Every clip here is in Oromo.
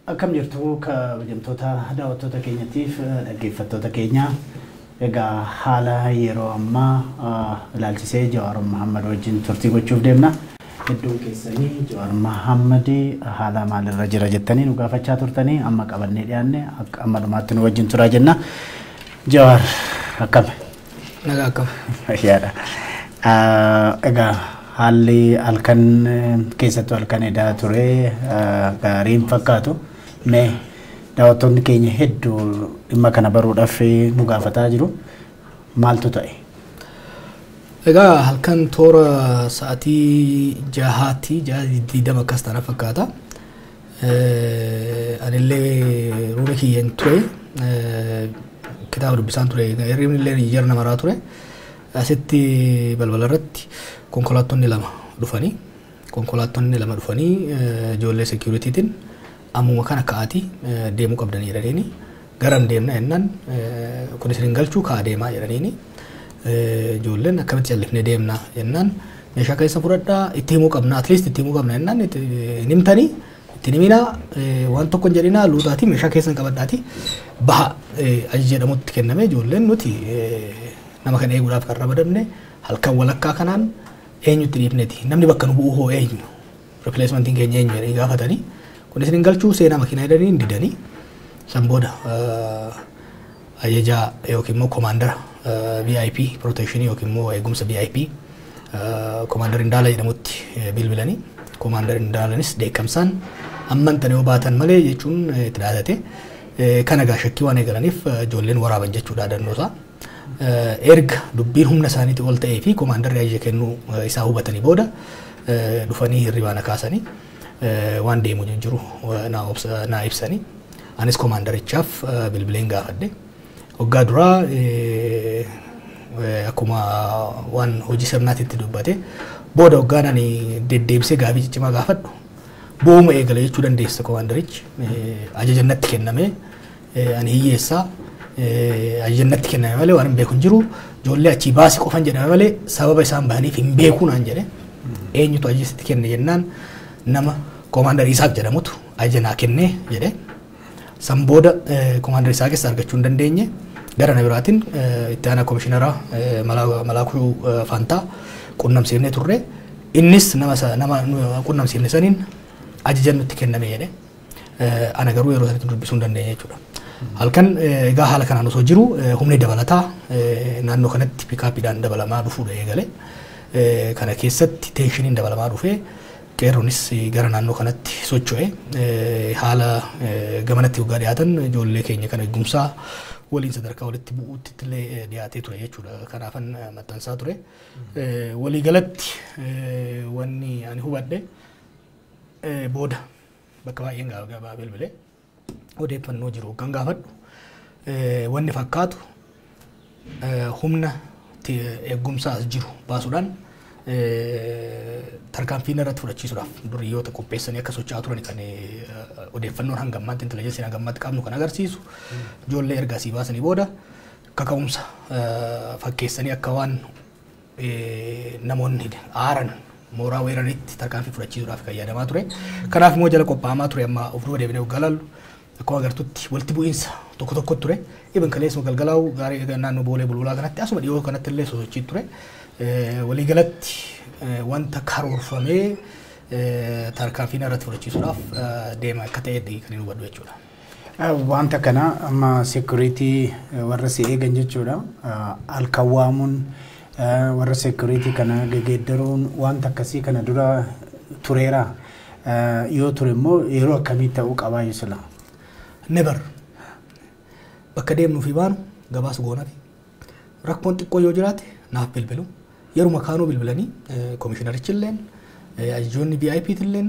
Akkam jirtu, kabajamtoota daawwattoota keenyatiif dhaggeeffattoota keenya? Egaa haala yeroo ammaa ilaalchisee Jawaar Mohammad wajjin turtii gochuuf deemna. Hedduun keessanii Jawaar Mohammad haala maalirra jira jettanii nu gaafachaa turtanii, amma qabannee dhiyaanne, akka amma dhumaatti nu wajjin turaa jenna. Jawaar, akkam? Nagaa, akkam? Yaada. Egaa haalli halkan keessattuu halkan edaa ture gaariin fakkaatu. Mee daawwattoonni keenya hedduu dhimma kana baruudhaaf nu gaafataa jiru. Maaltu ta'e? Egaa halkan toora sa'aatii 6tti, 6:20 akkas taana fakkaata. Anillee room kiyyeen ture. Kitaaba dubbisaan ture. Hirribni illee jara namaraa ture. Asitti balbala irratti konkolaattonni lama dhufanii ijoollee securitytiin ammuma kana ka'aatii deemuu qabdanii jedhaniini. Garam deemna jennaan, kun isin hin galchuu, ka'aa deemaa jedhaniini. Ijoolleen akkamitti callifnee deemna jennaan, meeshaa keessa fudhadhaa, itti himuu qabna, at least itti himuu qabna jennaan, hin himtanii, itti himinaa, waan tokko hin jedhinaa, luutaatii meeshaa keessan qabadhaatii baha ajaja jedhamutti kenname. Ijoolleen nuti nama kana eeguudhaaf kan ramadamne halkan walakkaa kanaan eenyutti dhiifneeti, namni bakka nu bu'u hoo eenyu, replacementiin keenya eenyu jedhanii gaafatanii, kun isin hin galchuu, seenaa makiinaa jedhanii hin didanii. San booda ajajaa yookiin immoo komaandara VIP protection yookiin immoo eegumsa VIP komaandar Indaala jedhamutti bilbilanii, komaandar Indaalanis dheekkamsaan amman tana yoo baatan malee jechuun itti dhaadate. Kana egaa shakkii waan eegalaniif ijoolleen waraaban jechuudha dannoosaa. Erga dubbiin humna isaaniitii ol ta'ee fi komaandarri ajaja kennuu isaa hubatanii booda dhufanii hirribaa na kaasanii waan deemu jiru naa ibsanii, anis komaandarichaaf bilbileen gaafadhe. Waggaa duraa akkuma waan hojii sirnaatitti dubbate, booda waggaan ani deddeebisee gaafii ciccimaa gaafadhu bo'uma eegale jechuu dandeessa. Komaandarichi ajaja natti kenname, ani hiyyeessaa, ajaja natti kenname malee waan hin beeku hin jiru, ijoollee achii baasi qofan jedhame malee sababa isaan bahaniif hin beekuu naan jedhe. Eenyutu ajaja sitti kenne jennaan, nama koomaandar Isaaq jedhamutu ajaja naa kenne jedhe. San booda koomaandar Isaaqis argachuu hin dandeenye. Gara na biraatiin itti aanaa komishineraa Malaakuu Fantaa qunnamsiifnee turre. Innis nama qunnamsiifne saniin ajaja nutti kenname jedhe. Ana garuu yeroo sanitti dubbisuu hin dandeenye jechuudha. Halkan egaa haala kanaan osoo jiru humni dabalataa naannoo kanatti pickupiidhaan dabalamaa dhufuudha eegale. Kana keessatti tensioniin dabalamaa dhufee qeerronis gara naannoo kanatti socho'e. Haala gamanatti waggaa dhiyaatan ijoollee keenya kana eegumsaa waliin sadarkaa walitti bu'uutti illee dhiyaatee ture jechuudha. Kanaafan maxxansaa ture. Waliigalatti wanni ani hubadhe, booda bakka baay'een gabaa bilbilee odeeffannoo jiru kan gaafadhu, wanni fakkaatu humna eegumsaa as jiru baasuudhaan tarkaanfii irratti fudhachiisuudhaaf duriyyoota qopheessanii akka socho'aa turan kan odeeffannoon hanga ammaatti intelligenceiin hanga ammaatti qabnu kan agarsiisu. Ijoollee erga asii baasanii booda kaka'umsa fakkeessanii akka waan namoonni aaran mooraa weeraritti tarkaanfii fudhachiisuudhaaf kan yaadamaa ture. Kanaaf immoo jala qophaa'amaa ture. Amma of duuba deebinee waggaa laallu akkuma agartutti walitti bu'iinsa tokko tokko ture. Ibn kaleessuma galgalaa'u gaarii naannoo Boolee Bulbulaa kanatti asuma dhiyoo kanatti illee sosochii ture. Waliigalatti wanta karoorfamee tarkaanfiin irratti fudhachiisuudhaaf deema akka ta'e kan hin hubadhu jechuudha. Wanta kana amma security warra si eegan jechuudha. Halkan waamuun, warra security kana geeddaruun, wanta akkasii kana dura tureera. Yoo ture immoo yeroo akkamii ta'uu qabaa sila? Never. Bakka deemnuu fi baanu gabaasa goonafi. Rakkoon xiqqoo yoo jiraate naaf bilbilu. Yeruma kaanuu bilbilanii komishinarichi illeen, ajajoonni VIP illeen,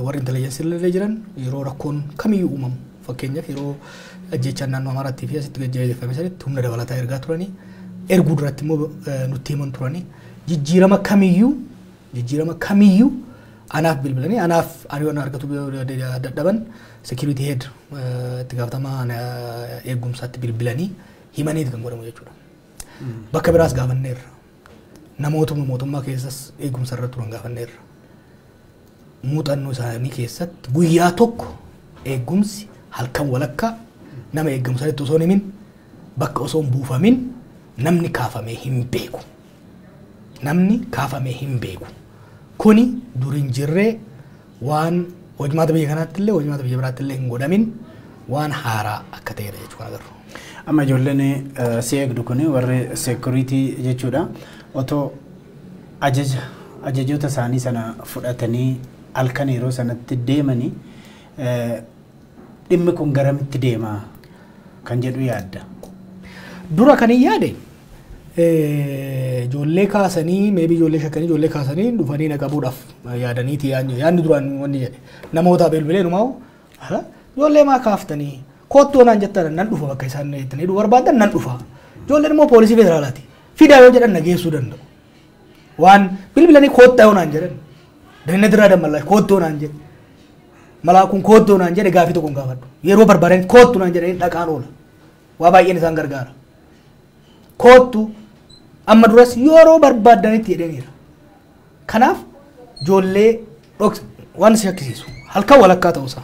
warri intelligence illee jiran yeroo rakkoon kamiyyuu uumamu, fakkeenyaaf yeroo ajjechaan naannoo Amaaraattii fi asitti gaggeeffame sanitti humna dabalataa ergaa turanii, erguu duratti immoo nutti himan turanii, jijjiirama kamiyyuu anaaf bilbilanii, anaaf ani argatu dadhaban security head, itti gaafatamaa eegumsaatti bilbilanii himaniiti kan godhamu jechuudha. Bakka biraas gaafanneerra. Namootuma mootummaa keessas eegumsa irra turan gaafanneerra. Muuxannoo isaanii keessatti guyyaa tokko Eegumsi halkan walakkaa nama eegamu sanitti osoo hin himin bakka osoo hin buufamin namni kaafamee hin beeku. Namni kaafamee hin beeku. Kuni dur hin jirree waan hojmaata biyya kanaatti illee hojmaata biyya biraatti illee hin godhamin waan haaraa akka ta'edha jechuudha kan agarru. Amma ijoolleen si eegdu kuni warri seekuriitii jechuudha. Otoo ajajoota isaanii sana fudhatanii halkan yeroo sanatti deemanii dhimmi kun garamitti deema kan jedhu yaadda. Dura kan hin yaade ijoollee kaasanii meebii ijoollee shakkanii ijoollee kaasanii dhufanii na qabuudhaaf yaadaniiti yaadni duraan wanni jedhe namoota bilbilee numaa'u ijoollee maa kaaftanii kottuu naan jettan nan dhufa bakka isaan jettanii dhufuu barbaadan nan dhufa ijoolleen immoo poolisii federaalaati fidaa yoo jedhan na geessuu danda'u waan bilbilanii kottaa yoo naan jedhan danina dirraa dammallaa kottuu naan jedhe malaakuun kottuu naan jedhe gaafii tokko hin gaafadhu yeroo barbaadan kottuu naan jedhanii dhaqaan oola waa baay'een isaan gargaara kottuu amma duras yeroo barbaadanitti jedhaniira. Kanaaf ijoollee waan si shakkisiisu halkan walakkaa ta'uusaa.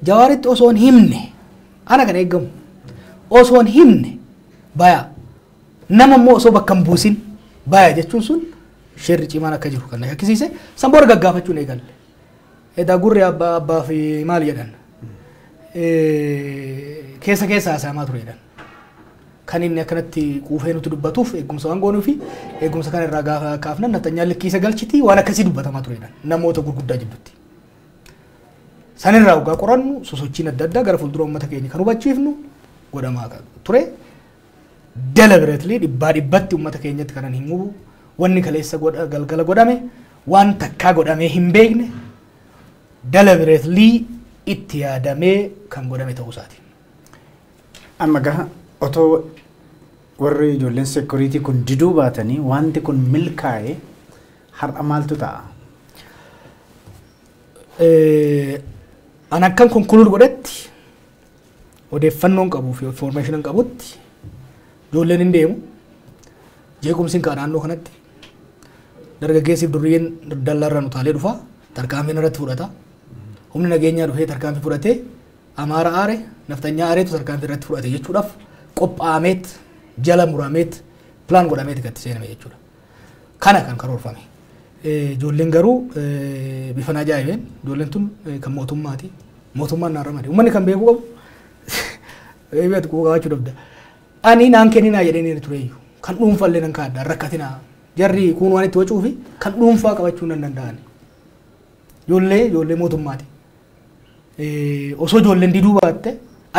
Jawaaritti osoo hin himne ana kan eeggamu osoo hin himne baya nama immoo osoo bakka hin buusin baya jechuun sun sheerri cimaan akka jiru kan na shakkisiise san booda gaggaafachuun eegalle. Edaa gurri abbaa fi maal jedhan keessa keessa haasa'amaa ture jedhan. Kan inni akkanatti quufee nuti dubbatuuf eegumsa waan goonuu fi eegumsa kana irraa gaafa kaafnan naftanyaan likkii isa galchiti waan akkasii dubbatamaa turedha namoota gurguddaa jidduutti. Sanirraa waggaa qorannu sosochiin adda addaa gara fuuldura uummata keenya kan hubachiifnu godhamaa ture. Deliberately dhibbaa dhibbatti uummata keenyatti kanan hin hubu wanni kaleessa galgala godhame waan takkaa godhamee hin beekne deliberately itti yaadamee kan godhame ta'uu isaati. Amma gaha otoo warri ijoolleen seekuriitii kun diduu baatanii wanti kun milkaa'e har'a maaltu ta'a? An akkan konkuluud godhetti odeeffannoon qabuu fi information qabutti ijoolleen hin deemu jeequmsi hin ka'a naannoo kanatti dargaggeessiif durriyyeen dallaarraa utaalee dhufa tarkaanfiin irratti fudhata humni nageenyaa dhufee tarkaanfii fudhatee Amaara aare naftanyaa aareetu tarkaanfii irratti fudhate jechuudhaaf qophaa'ameet jala murameet pilaan godhameet gatti seename jechuudha. Kana kan karoorfame. Ijoolleen garuu bifa ajaa'ibeen ijoolleen tun kan mootummaati. Mootummaan naan ramade. Uummanni kan beekuu qabu eeyyatu quba qabaachuu dabda. Ani naan kenninaa jedheen tureyyuu kan dhuunfallee nan kaadda rakkatinaa jarri kun waan itti wacuu fi kan dhuunfaa qabachuu nan danda'an. Ijoollee mootummaati. Osoo ijoolleen diduu baatte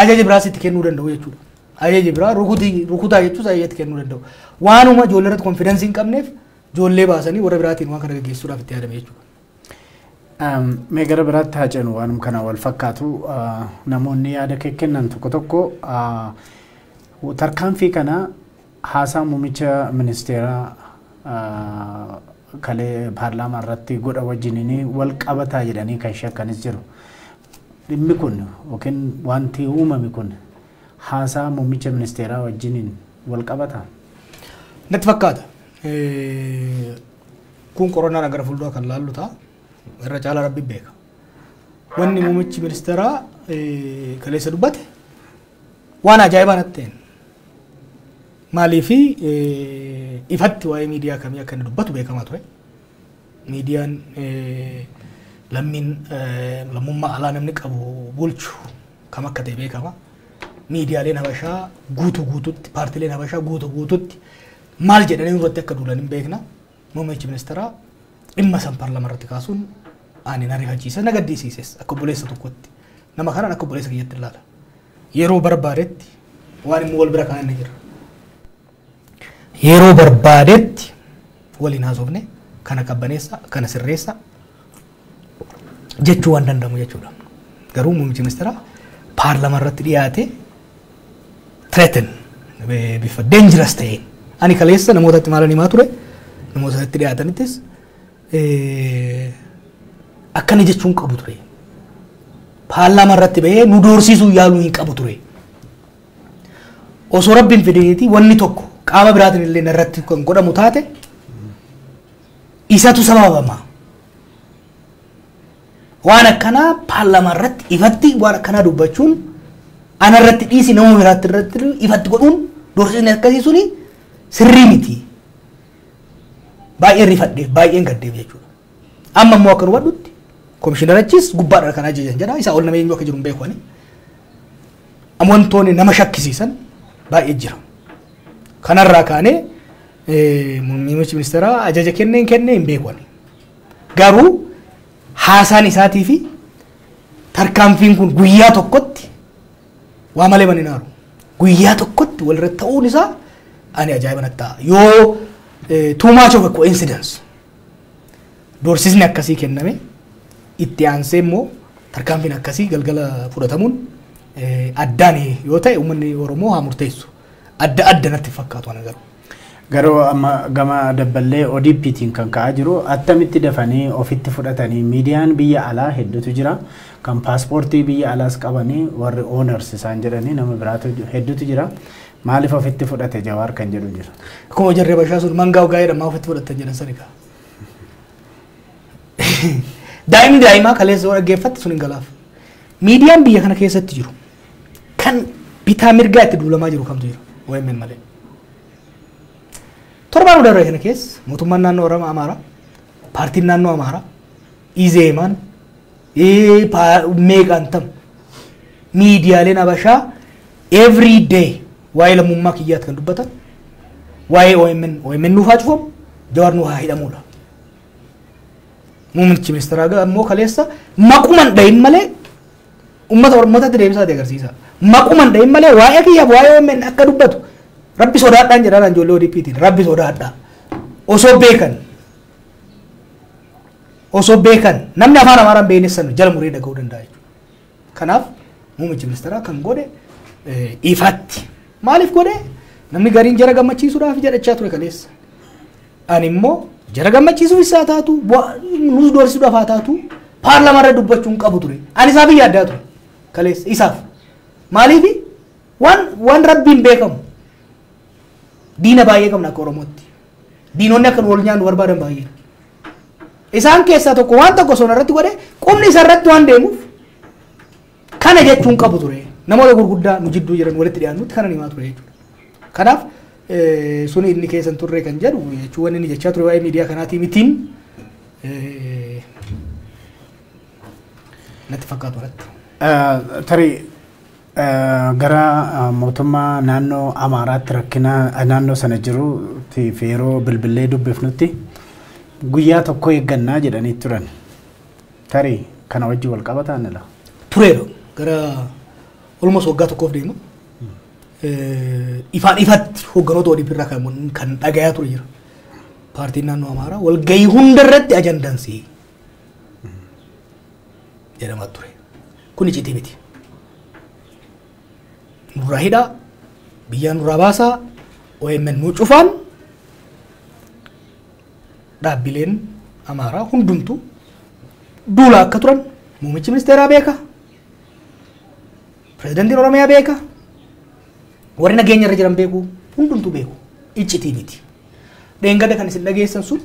ajaja biraas itti kennuu danda'u jechuudha. Ajaja biraa rukutaa jechuus ajaja itti kennuu danda'u. Waanuma ijoollee irratti konfiidensii hin qabneef ijoollee baasanii warra biraatiin waan kana gaggeessuudhaaf itti yaadame jechuudha. Mee gara biraatti haa ceenu waanuma kana wal fakkaatu namoonni yaada kennan tokko tokko tarkaanfii kana haasaa muummicha ministeeraa kalee paarlaamaa irratti godha wajjiniin wal qabataa jedhanii kan shakkanis jiru. Dhimmi kun yookiin wanti uumame kun haasaa muummicha ministeeraa wajjiniin wal qabataa? Natti fakkaata. Kun qorannaadhaan gara fuulduraa kan laallu ta'a. Irra caalaa rabbi beeka. Wanni muummichi ministeeraa kaleessa dubbate waan ajaa'ibaa natti ta'een. Maaliifi ifatti waa'ee miidiyaa kamii akka inni dubbatu beekamaa ture. Miidiyaan lammiin lammummaa alaa namni qabu bulchu kam akka ta'e beekama. Miidiyaaleen Habashaa guutuu guututti paartileen Habashaa guutuu guututti maal jedhanii irratti akka duulan hin beekna. Muummichi ministeeraa dhimma san paarlaamaa irratti kaasuun ani na rifachiise na gaddisiises akka obboleessa tokkotti. Nama kanaan akka obboleessa kiyyatti ilaala. Yeroo barbaadetti waan immoo wal bira kaa'an ni jira. Yeroo barbaadetti waliin haasofne kana qabbaneessa kana sirreessa jechuu waan danda'amu jechuudha. Garuu muummichi ministeeraa paarlaamaa irratti dhiyaate threaten bifa dangerous ta'een ani kaleessa namootatti maalan himaa ture namootatti dhiyaatanittis akkana jechuun qabu ture. Paarlaamaa irratti bahee nu doorsiisuu yaaluu hin qabu ture. Osoo rabbiin fedheeti wanni tokko qaama biraatiin illee narratti kan godhamu taate isatu sababama. Waan akkanaa paarlaamaa irratti ifatti waan akkanaa dubbachuun, ana irratti dhiisi nama biraatti irratti ifatti godhuun, doorsisni akkasii suni sirrii miti. Baay'een rifadheef, baay'een gaddeef jechuudha. Amma immoo akka hubadhutti komishinarachis gubbaadha kan ajajan jedha. Isaa ol nama eenyu akka jiru hin beeku ani. Amma wantoonni nama shakkisiisan baay'ee jira. Kanarraa kaanee muummichi ministeeraa ajaja kennee hin kennee hin beeku ani. Garuu haasaan isaatii fi tarkaanfiin kun guyyaa tokkotti waa malee mani naaru. Guyyaa tokkotti walirra ta'uun isaa ani ajaa'iba natti ta'a. Yoo too much of a coincidence doorsisni akkasii kenname, itti aansee immoo tarkaanfiin akkasii galgala fudhatamuun addaan yoo ta'e, uummanni Oromoo haa murteessu. Adda adda natti fakkaatu ana garuu. Garuu amma gama dabballee ODP'tiin kan ka'aa jiru, attamitti dafanii ofitti fudhatanii? Miidiyaan biyya alaa hedduutu jira. Kan paaspoortii biyya alaas qabanii, warri owners isaan jedhanii nama biraatu hedduutu jira. Maaliif ofitti fudhate Jawaar kan jedhu jira. Akkuma jarree bashaa sun mangaa ogaa jedhama ofitti fudhatan jedhan sani kaa. Daa'imni daa'imaa kaleessa yoo dhaggeeffatte sun hin galaaf. Miidiyaan biyya kana keessatti jiru kan bitaa mirgaa itti duulamaa jiru kamtu jira OMN malee? Torbaan darbe kana keessa mootummaan naannoo Oromoo Amaaraa, paartiin naannoo Amaaraa, Izeemaan, meeqaan tam miidiyaaleen Habashaa every day waa'ee lammummaa kiyyaatti kan dubbatan, waa'ee OMN, OMN nuuf haa cufamu, Jawaar nuuf haa hidhamudha. Muummichi ministeeraa immoo kaleessa maquman dhahin malee uummata Oromootaatti deebisaati agarsiisa. Maquman dhahin malee waa'ee kiyyaaf waa'ee OMN akka dubbatu rabbi sodaadhaan jedhaan ijoollee ODP'tiin, rabbi sodaadhaa. Osoo beekan namni afaan Amaaraan beekne san jala muree dhaga'uu danda'a jechuudha. Kanaaf muummichi ministeeraa kan godhe ifatti. Maaliif godhe? Namni gariin jara gammachiisuudhaaf jedhachaa ture kaleessa. Ani immoo jara gammachiisuuf isaa taatu, nus doorsisuudhaaf haa taatu, paarlaamaa irra dubbachuu hin qabu ture. Ani isaaf yaaddaa ture kaleessa isaaf. Maaliif? Waan rabbiin beekamu diina baay'ee qabna akka Oromootti. Diinonni akka nu wal nyaannu barbaadan baay'ee. Isaan keessaa tokko waan tokko osoo irratti godhe qubni isa irratti waan deemuuf kana jechuun qabu ture. Namoota gurguddaa nu jidduu jiran walitti dhiyaannutti kana himaa ture jechuudha. Kanaaf suni inni keessan turre kan jedhu jechuun, wanni inni jechaa ture waa'ee miidiyaa kanaatii mitiin natti fakkaatu irratti. Tarii gara mootummaa naannoo Amaaraatti rakkina naannoo sana jiruutiif yeroo bilbilee dubbifnutti guyyaa tokko eeggannaa jedhanii turan. Tarii kana wajjin wal qabataan la. Tureera, gara almost waggaa tokkoof deema. Ifaan ifatti hoogganoota ODP irraa kan dhagayaa ture jira. Paartiin naannoo Amaaraa walgahii hunda irratti ajandaan si'i jedhamaa ture. Kun iccitii miti. Nurraa hidhaa, biyyaa nurraa baasaa, OMN nuu cufaan, dhaabbileen Amaaraa hundumtuu duula akka turan muummichi ministeeraa beeka. Pirezidaantiin Oromiyaa beeka. Warri nageenya irra jiran beeku, hundumtuu beeku. Iccitii miti. Dheengadda kan isin dhageessan sun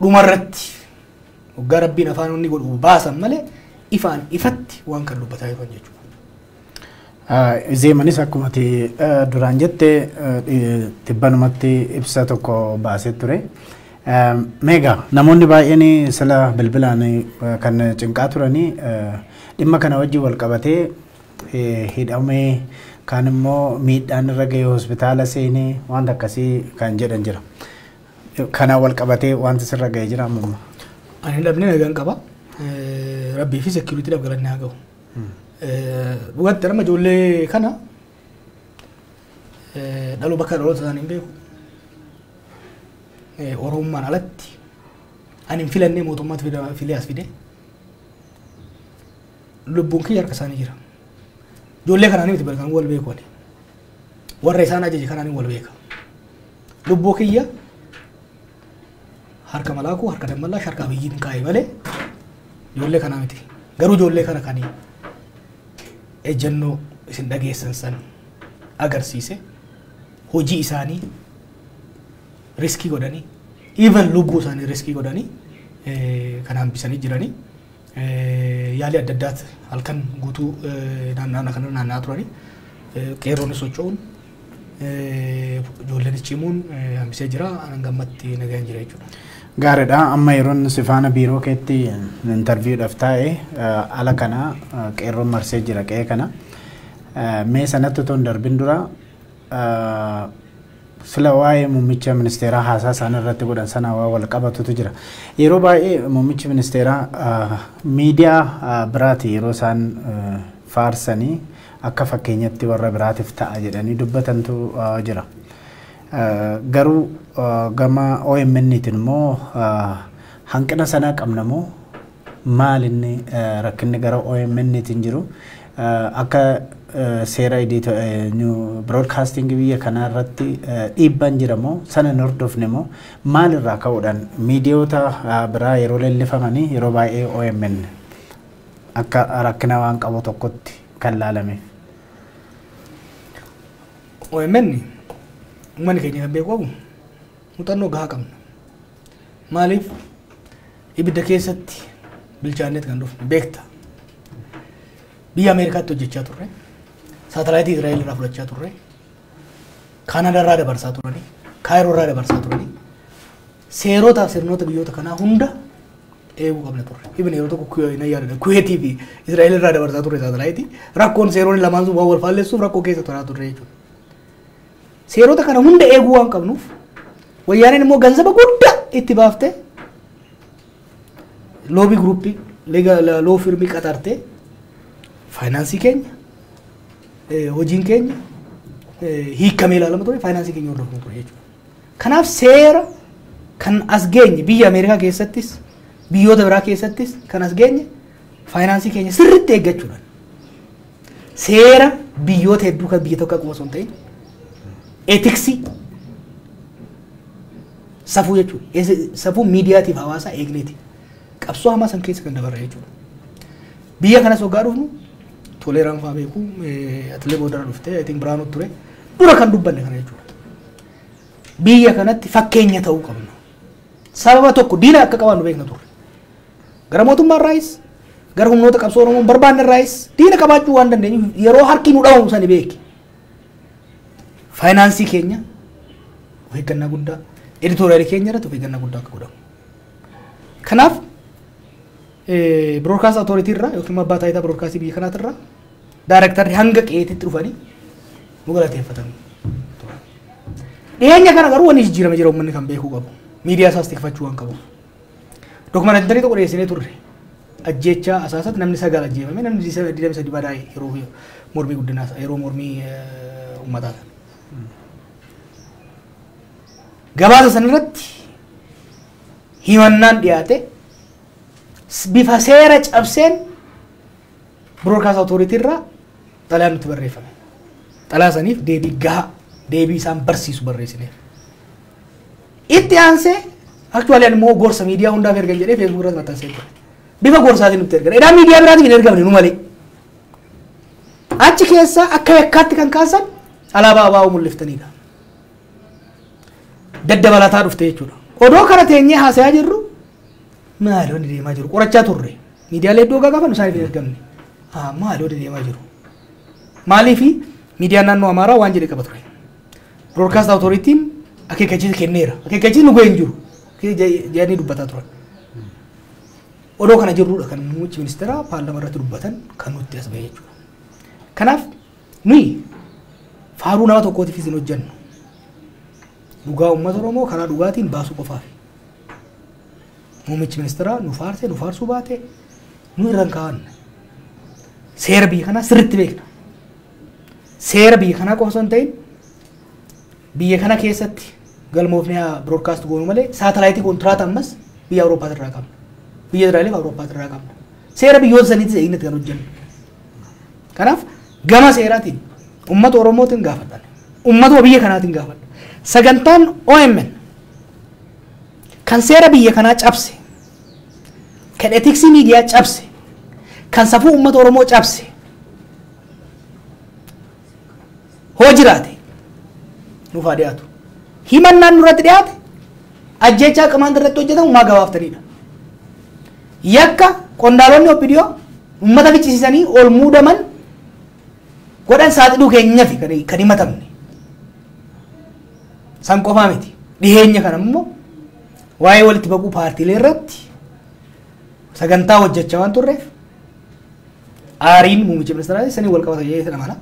dhumarratti waggaa rabbiin afaan inni godhu baasan malee ifaan ifatti waan kan dubbataa jiran jechuudha. Zeemanis akkuma ati duraan jette tibbanumatti ibsa tokko baasee ture. Meegaa namoonni baay'een sila bilbilaan kan cinqaa turanii dhimma kana wajjin wal qabatee hidhamee, kaan immoo miidhaan irra ga'e, hospitaala seenee, wanta akkasii kan jedhan jira. Kana wal qabatee wanti sirra ga'e jira amma? Ani hin dhabne, nagaan qaba. Rabbii fi securitydhaaf galanni haa ga'u. Dhugatti nama ijoollee kana dhaluu bakka dhaloota isaanii hin beeku. Oromummaan alatti ani hin filannee, mootummaatti filee as fide. Lubbuun kiyya harka isaanii jira. Ijoollee kanaanii miti kan wal beeku ani. Warra isaan ajaje kanaanii wal beeka. Lubbuu kiyya harka Malaakuu, harka Dammallaa, harka Abiyyiin kaa'e malee ijoollee kanaa miti. Garuu ijoollee kana kan ejjennoo isin dhageessan san agarsiise, hojii isaanii risk godhanii, even lubbuu isaanii risk godhanii Kan hambisanii jiranii. Yaalii adda addaati halkan guutuu naannaa kana naanna'aa turanii qeerroonis socho'uun ijoolleenis cimuun hambisee jira. Hanga ammatti nagaan jira jechuudha. Gaariidha. Amma yeroon si faana biiroo keetti interviewdhaaf taa'e ala kana qeerroon marsee jira qe'ee kana. Mee sanatti otoo hin darbin dura sila waa'ee muummicha ministeeraa haasaa isaan irratti godhan sana waa wal qabatutu jira. Yeroo baay'ee muummichi ministeeraa miidiyaa biraati yeroo isaan faarsanii akka fakkeenyatti warra biraatiif ta'a jedhanii dubbatantu jira. Garuu gama OMN'tiin immoo hanqina sanaa qabna moo maal inni rakkinni gara OMN'tiin jiru akka seera broadcasting biyya kanaa irratti dhiibbaan jira moo sana hin hordofne moo maalirraa ka'uudhaan miidiyoota biraa yeroo leellifamanii yeroo baay'ee OMN akka rakkina waan qabu tokkotti kan laalame? OMN uummanni keenya kan beeku qabu muuxannoo gahaa qabna. Maaliif ibidda keessatti bilchaanneet kan dhufne beekta. Biyya Ameerikaatti hojjechaa turre. Saatalaayitii Israa'el irraa fudhachaa turre. Kaanadaa irraa dabarsaa turani. Kaayiroo irraa dabarsaa turani. Seerotaa fi sirnoota biyyoota kanaa hunda eeguu qabna turre. Ibn yeroo tokko na yaadadha. Kuweetii fi Israa'el irraa dabarsaa turre saatalaayitii. Rakkoon seeronni lamaan sun waan wal faallessuuf rakkoo keessa turaa turre jechuudha. Seerota kana hunda eeguu waan qabnuuf wayyaaneen immoo ganzaba guddaa itti baaftee lobby groupii law firmii qaxartee faayinaansii keenya hojiin keenya hiikamee ilaalama ture, faayinaansii keenya hordofama ture jechuudha. Kanaaf seera kan as geenye biyya Ameerikaa keessattis biyyoota biraa keessattis kan as geenye faayinaansii keenya sirriitti eeggachuudhaan seera biyyoota hedduu kan biyya tokko qofa osoo hin ta'in ethicsii safuu jechuudha. Safuu miidiyaatiif hawaasaa eegneeti. Qabsoo hamaa san keessa kan dabarre jechuudha. Biyya kanas waggaa dhufnu Toleeraan fa'aa beeku, atilee boodara dhuftee, I think Biraanuu ture, dura kan dubbanne kana jechuudha. Biyya kanatti fakkeenya ta'uu qabna. Sababa tokko diina akka qabaannu beekna turre. Gara mootummaa irraayis gara humnoota qabsoo Oromoon barbaanne irraayis diina qabaachuu waan dandeenyuuf yeroo harki nu dhawamu sani beeki. Faayinaansii keenya of eeggannaa guddaa, editorialii keenya irratti of eeggannaa guddaa akka godhamu. Kanaaf Broadcast Authority irraa yookiin abbaa taayitaa broadcastii biyya kanaatirraa daarektarri hanga qe'eetitti dhufanii nu galateeffatan. Dhiyeenya kana garuu wanni jijjiirame jira, uummanni kan beekuu qabu. Miidiyaa isaas tikfachuu waan qabuuf. Dokumantarii tokko dhiyeessinee turre. Ajjeechaa Asaasatti namni sagal ajjeefame, namni 23 badaa'e yeroo mormii guddinaa, yeroo mormii uummataa sana. Gabaasa sanarratti himannaan dhiyaate bifa seera cabseen Broadcast Authority irraa xalayaan nutti barreeffame. Xalayaa saniif deebii gahaa, deebii isaan barsiisu barreessineef. Itti aansee actually ani immoo gorsa miidiyaa hundaaf ergan jedhee Facebook irratti maxxansee ture. Bifa gorsaatiin nutti ergan. Edaan miidiyaa biraatiif hin ergamne nu malee. Achi keessa akka yakkaatti kan kaasan alaabaa ABO mul'iftanidha. Daddabalataa dhufte jechuudha. Odoo kana teenyee haasayaa jirru maali wanni deemaa jiru qorachaa turre. Miidiyaalee iddoo gaafa isaaniif hin ergamne. Maali wanni deemaa jiru? Maaliifi miidiyaan naannoo Amaaraa waan jedhe qaba ture. Broadcast Authority'n akeekkachiisa kenneera. Akeekkachiisni nu ga'e hin jiru jedhanii dubbataa turan. Odoo kana jirrudha kan muummichi ministeeraa paarlaamaa irratti dubbatan kan nutti as ba'e jechuudha. Kanaaf nuyi faaruu nama tokkootiifis hin hojjennu. Dhugaa uummata Oromoo karaa dhugaatiin baasuu qofaafi. Muummichi ministeeraa nu faarsee nu faarsuu baate nu irra hin kaa'anne. Seera biyya kanaa sirriitti beekna. Seera biyya kanaa qofa osoo hin ta'in biyya kana keessatti galmoofnee broadcast goonu malee saatalaayitii kontiraata ammas biyya Awurooppaa irraa qabna. Biyya Israa'eliif Awurooppaa irraa qabna. Seera biyyoota saniitis eegnatti kan hojjennu. Kanaaf gama seeraatiin uummata Oromootiin gaafadhan. Uummatuma biyya kanaatiin gaafadha. Sagantaan OMN kan seera biyya kanaa cabse, kan ethicsii miidiyaa cabse, kan safuu uummata Oromoo cabse hoo jiraate nuuf haa dhiyaatu. Himannaan nurratti dhiyaate ajjeechaa Qimaant irratti hojjetamu maa gabaaftanidha. Yakka qondaalonni OPDO uummata ficcisiisanii ol muudaman godhan saaxiluu keenyaaf kan himatamne. San qofaa miti. Dhiheenya kana immoo waa'ee walitti baquu paartiilee irratti sagantaa hojjechaa waan turreef aariin muummicha ministeeraa saniin wal qabata jedhee amana.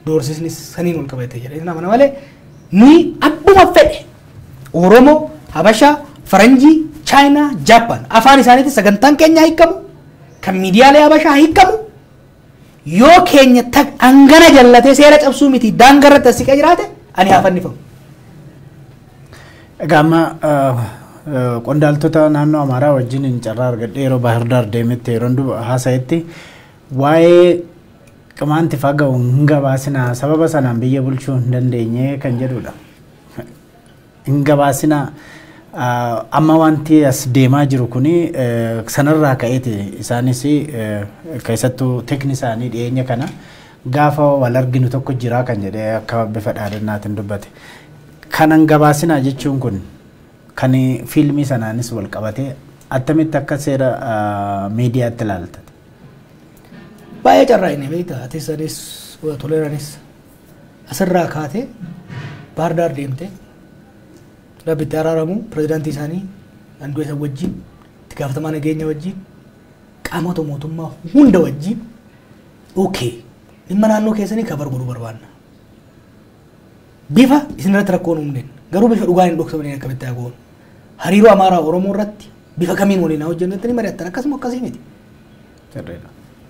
Doorsisni saniin wal qabate jedhee amana malee nuyi abbuma fedhe Oromoo, Habashaa, Faranjii, Chaayinaa, Jaappaan afaan isaaniitti sagantaan keenya hiikamu kan miidiyaalee Habashaa hiikamu yoo keenya hangana jallatee seera cabsuu miti daangaa irratti as siqee jiraate ani haa fannifamu. Egaa amma qondaaltota naannoo Amaaraa wajjin hin carraa argadhee yeroo Baahir Daar deemetti yeroo haasa'etti waa'ee Qimaanti faga'u hin gabaasinaa sababa sanaan biyya bulchuu hin dandeenye kan jedhudha. Hin gabaasinaa amma wanti as deemaa jiru kuni sanarraa ka'eeti isaanis keessattuu teekni isaanii dhiyeenya kana gaafa wal arginu tokko jira kan jedhee akka bifa dhaadannaatiin dubbate. Kanan gabaasinaa jechuun kun kan fiilmii sanaanis wal qabatee attamitti akka seera miidiyaatti ilaalta? Baay'ee carraa inni beektaa atis anis toleeranis asirraa kaatee Baahir Daar deemtee Rabbitti araaramu pirezidaantii isaanii handuu isa wajjin itti gaafatamaa nageenya wajjin qaamota mootummaa hunda wajjin okay dhimma naannoo keessanii kabar godhuu barbaanna. Bifa isin irratti rakkoon uumneen garuu bifa dhugaan hin dhoksamneen akkamitti haa goonu hariiroo Amaaraa Oromoo irratti bifa kamiin waliin haa hojjennu jettanii mari'attan akkasuma akkasii miti.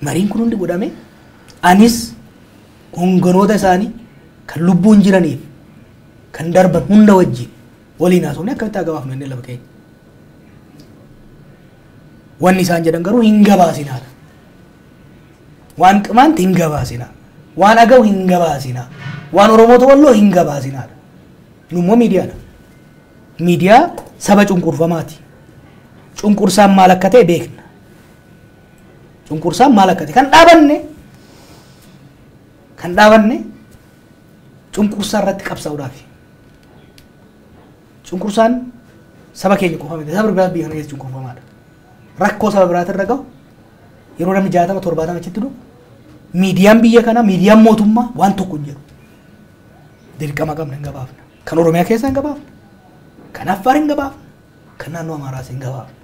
Mariin kun hundi godhame anis honganoota isaanii kan lubbuun jiraniif kan darban hunda wajjin waliin haasofne akkamitti haa gabaafnu inni lafa keenya. Wanni isaan jedhan garuu hin gabaasinaadha. Waan Qimaanti hin gabaasinaa. Waan Agaw hin gabaasinaa. Waan Oromoota Walloo hin gabaasinaadha. Nu immoo miidiyaadha. Miidiyaa saba cunqurfamaati. Cunqursaan maal akka ta'e beekna. Cunqursaan maal akka ta'e kan dhaabanne cunqursaa irratti qabsaa'uudhaaf. Cunqursaan saba keenya qofa miti saba biraa biyya kana keessa cunqurfamaadha. Rakkoo saba biraati irra gahu yeroo namni 60 70 achitti dhufu miidiyaan biyya kanaa miidiyaan mootummaa waan tokko hin jedhu. Dirqama qabna hin gabaafna. Kan Oromiyaa keessaa hin gabaafna. Kan Affaar hin gabaafna. Kan naannoo Amaaraas hin gabaafna.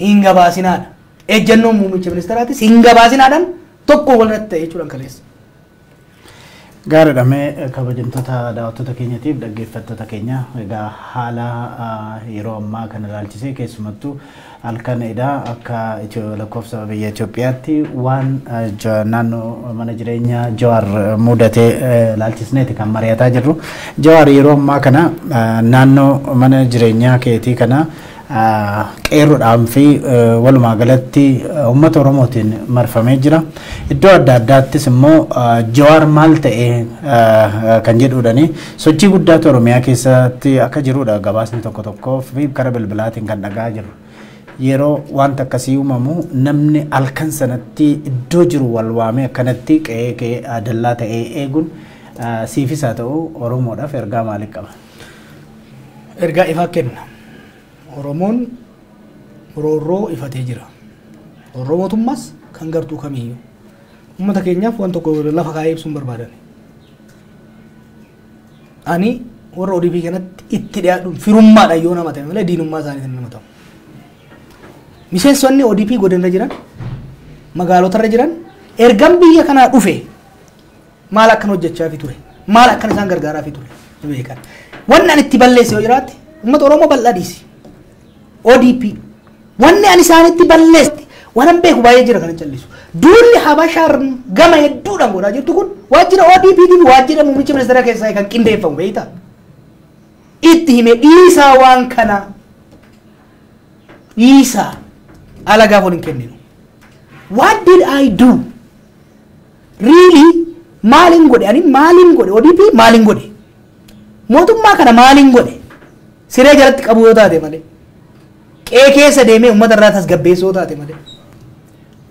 Hin gabaasinaadha. Ejjennoon muummicha ministeeraatis hin gabaasinaadhaan tokko walirratti ta'e jechuudhaan kaleessa. Gaariidha mee kabajamtoota daawwattoota keenyatiif dhaggeeffattoota keenya egaa haala yeroo ammaa kana ilaalchisee keessumattuu halkan edaa akka lakkoofsa biyya Itoophiyaatti waan naannoo mana jireenyaa Jawaar mudatee ilaalchisneeti kan mari'ataa jirru. Jawaar yeroo ammaa kana naannoo mana jireenyaa keetii kana qeerroodhaan fi walumaa galatti uummata Oromootiin marfamee jira. Iddoo adda addaattis immoo Jawaar maal ta'e kan jedhuudhani sochii guddaatu Oromiyaa keessatti akka jirudha gabaasni tokko tokkoo fi karaa bilbilaatiin kan dhagaa jiru. Yeroo wanta akkasii uumamu namni halkan sanatti iddoo jiru wal waamee akkanatti qe'ee qe'ee dallaa ta'ee eeguun siifis haa ta'u Oromoodhaaf ergaa maalii qaba? Ergaa ifaa kenna. Oromoon roorroo ifatee jira. Roorroo mootummaas kan gartuu kamiyyuu. Uummata keenyaaf waan tokko lafa kaa'ee ibsuun barbaadan. Ani warra ODP kanatti itti dhiyaadhuun firummaadhaan yoo nama ta'e malee diinummaa isaaniitiin nama ta'u. Miseensonni ODP godinarra jiran magaalotarra jiran ergan biyya kanaa dhufe maal akkan hojjechaa fi ture maal akkan isaan gargaaraa fi ture beekan. Wanni ani itti balleesse yoo jiraatte uummata Oromoo bal'aa dhiisi. ODP wanni ani isaanitti balleesse waan beeku baay'ee jira kan callisu. Duulli Habashaan gama hedduudhaan godhaa jirtu kun waajjira ODP fi waajjira muummicha ministeera keessaa kan qindeeffamu beektaa. Itti hime dhiisaa waan kana dhiisaa alagaaf waliin kenninu. What did I do? Really maalin godhe ani maalin godhe ODP maalin godhe mootummaa kana maalin godhe siree jalatti qabu yoo taate malee. Qe'ee keessa deemee uummata irraa tasgabbeessuu yoo taate malee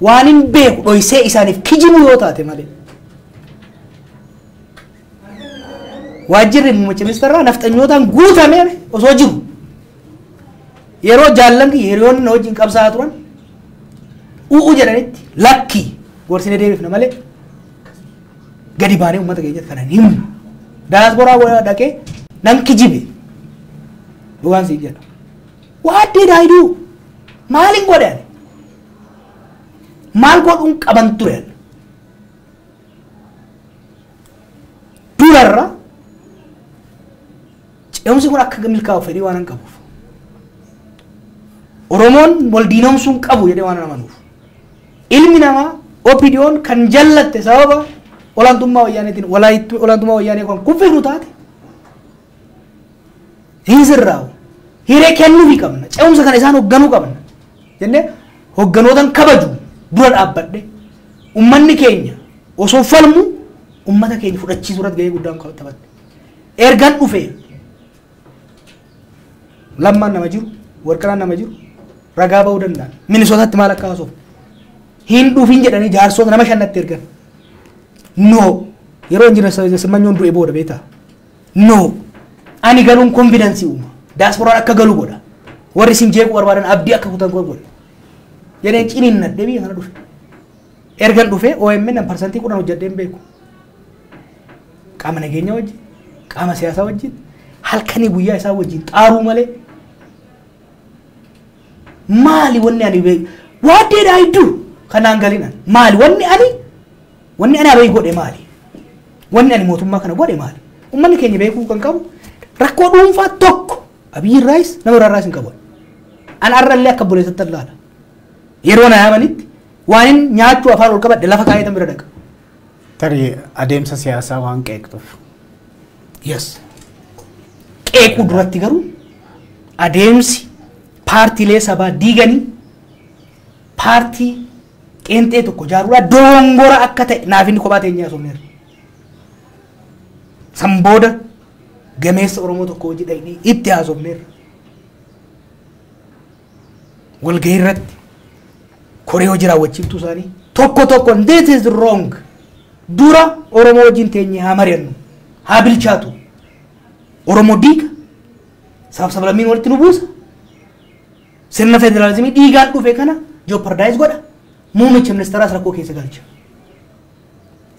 waan hin beeku dhoysee isaaniif kijibu yoo taate malee waajjirri muummicha ministeeraa nafxanyootaan guutamee osoo jiru Yeroo jaallan kiyya hiriyoonni na wajjin qabsaa'aa turan u'u jedhanitti lakkii gorsine deebifna malee gadi baanee uummata keenyatti kana hin himnu. Daasporaa dhaqee nan kijibe. Dhugaan siin jedha. What did I do? Maalin godhe ani? Maal godhuun qaban ture ani? Durarra ce'umsi kun akka milkaa'u fedhii waan hin qabuuf. Oromoon wal diinomsuu hin qabu jedhee waan amanuuf. Ilmi namaa OPDO'n kan jallatte sababa olaantummaa wayyaaneetiin olaantummaa wayyaanee kan kuffifnu taate hin sirraa'u. Hiree kennuufii qabna. Ce'umsa kana isaan hoogganuu qabna. Jennee hoogganootan kabaju dura dhaabbadhe uummanni keenya osoo falmu uummata keenya fudhachiisuu irratti gahee guddaan taphadhe. Ergan dhufee Lammaan nama jiru, Warqinaan nama jiru, ragaa ba'uu danda'an. Minisootaatti maal akka haasofne. Hin dhufin jedhanii jaarsoota nama shannatti ergan. No. Yeroo injinar Simmanyoon du'e booda beektaa? No. Ani galuun konfidansii uuma. Daasporaan akka galu godha. Warri isin jeequu barbaadan abdii akka kutan godha. Jedheen ciniinnadhee biyya kana dhufe. Ergan dhufee OMN an 10% hojjedhee hin beeku. Qaama nageenya wajjin, qaama siyaasaa wajjin, halkanii guyyaa isaa wajjin xaaruu malee maali wanni ani beeku? What did I do? Kanaan galinan maali wanni ani Abiy godhe maali? Wanni ani mootummaa kana godhe maali? Uummanni keenya beekuu kan qabu rakkoo dhuunfaa tokko Abiy irraayis nama irraayis hin qabu. An arrallee akka obboleessatti ilaala. Yeroo na yaamanitti waan hin nyaachuu afaan ol qabadhe lafa kaa'ee bira dhaqa. Tarii adeemsa siyaasaa waan qeeqxuuf. Yes. Qeequu duratti garuu adeemsi paartiilee sabaa diiganii paartii qeenxee tokko ijaaruudhaan dogongora akka ta'e naaf inni kophaa teenyee haasofneerra. San booda gameessa Oromoo tokko hojii dhaqnee itti haasofneerra. Walgahii irratti koree hojii raawwachiiftuu isaanii tokko tokkoon this is wrong. Dura Oromoo wajjin teenyee haa mari'annu, haa bilchaatu. Oromoo diiga, sabaaf sablammiin walitti nu buusa. Sirna federaalizimii dhiigaan dhufe kana jeopardize godha. Muummicha ministeeraas rakkoo keessa galcha.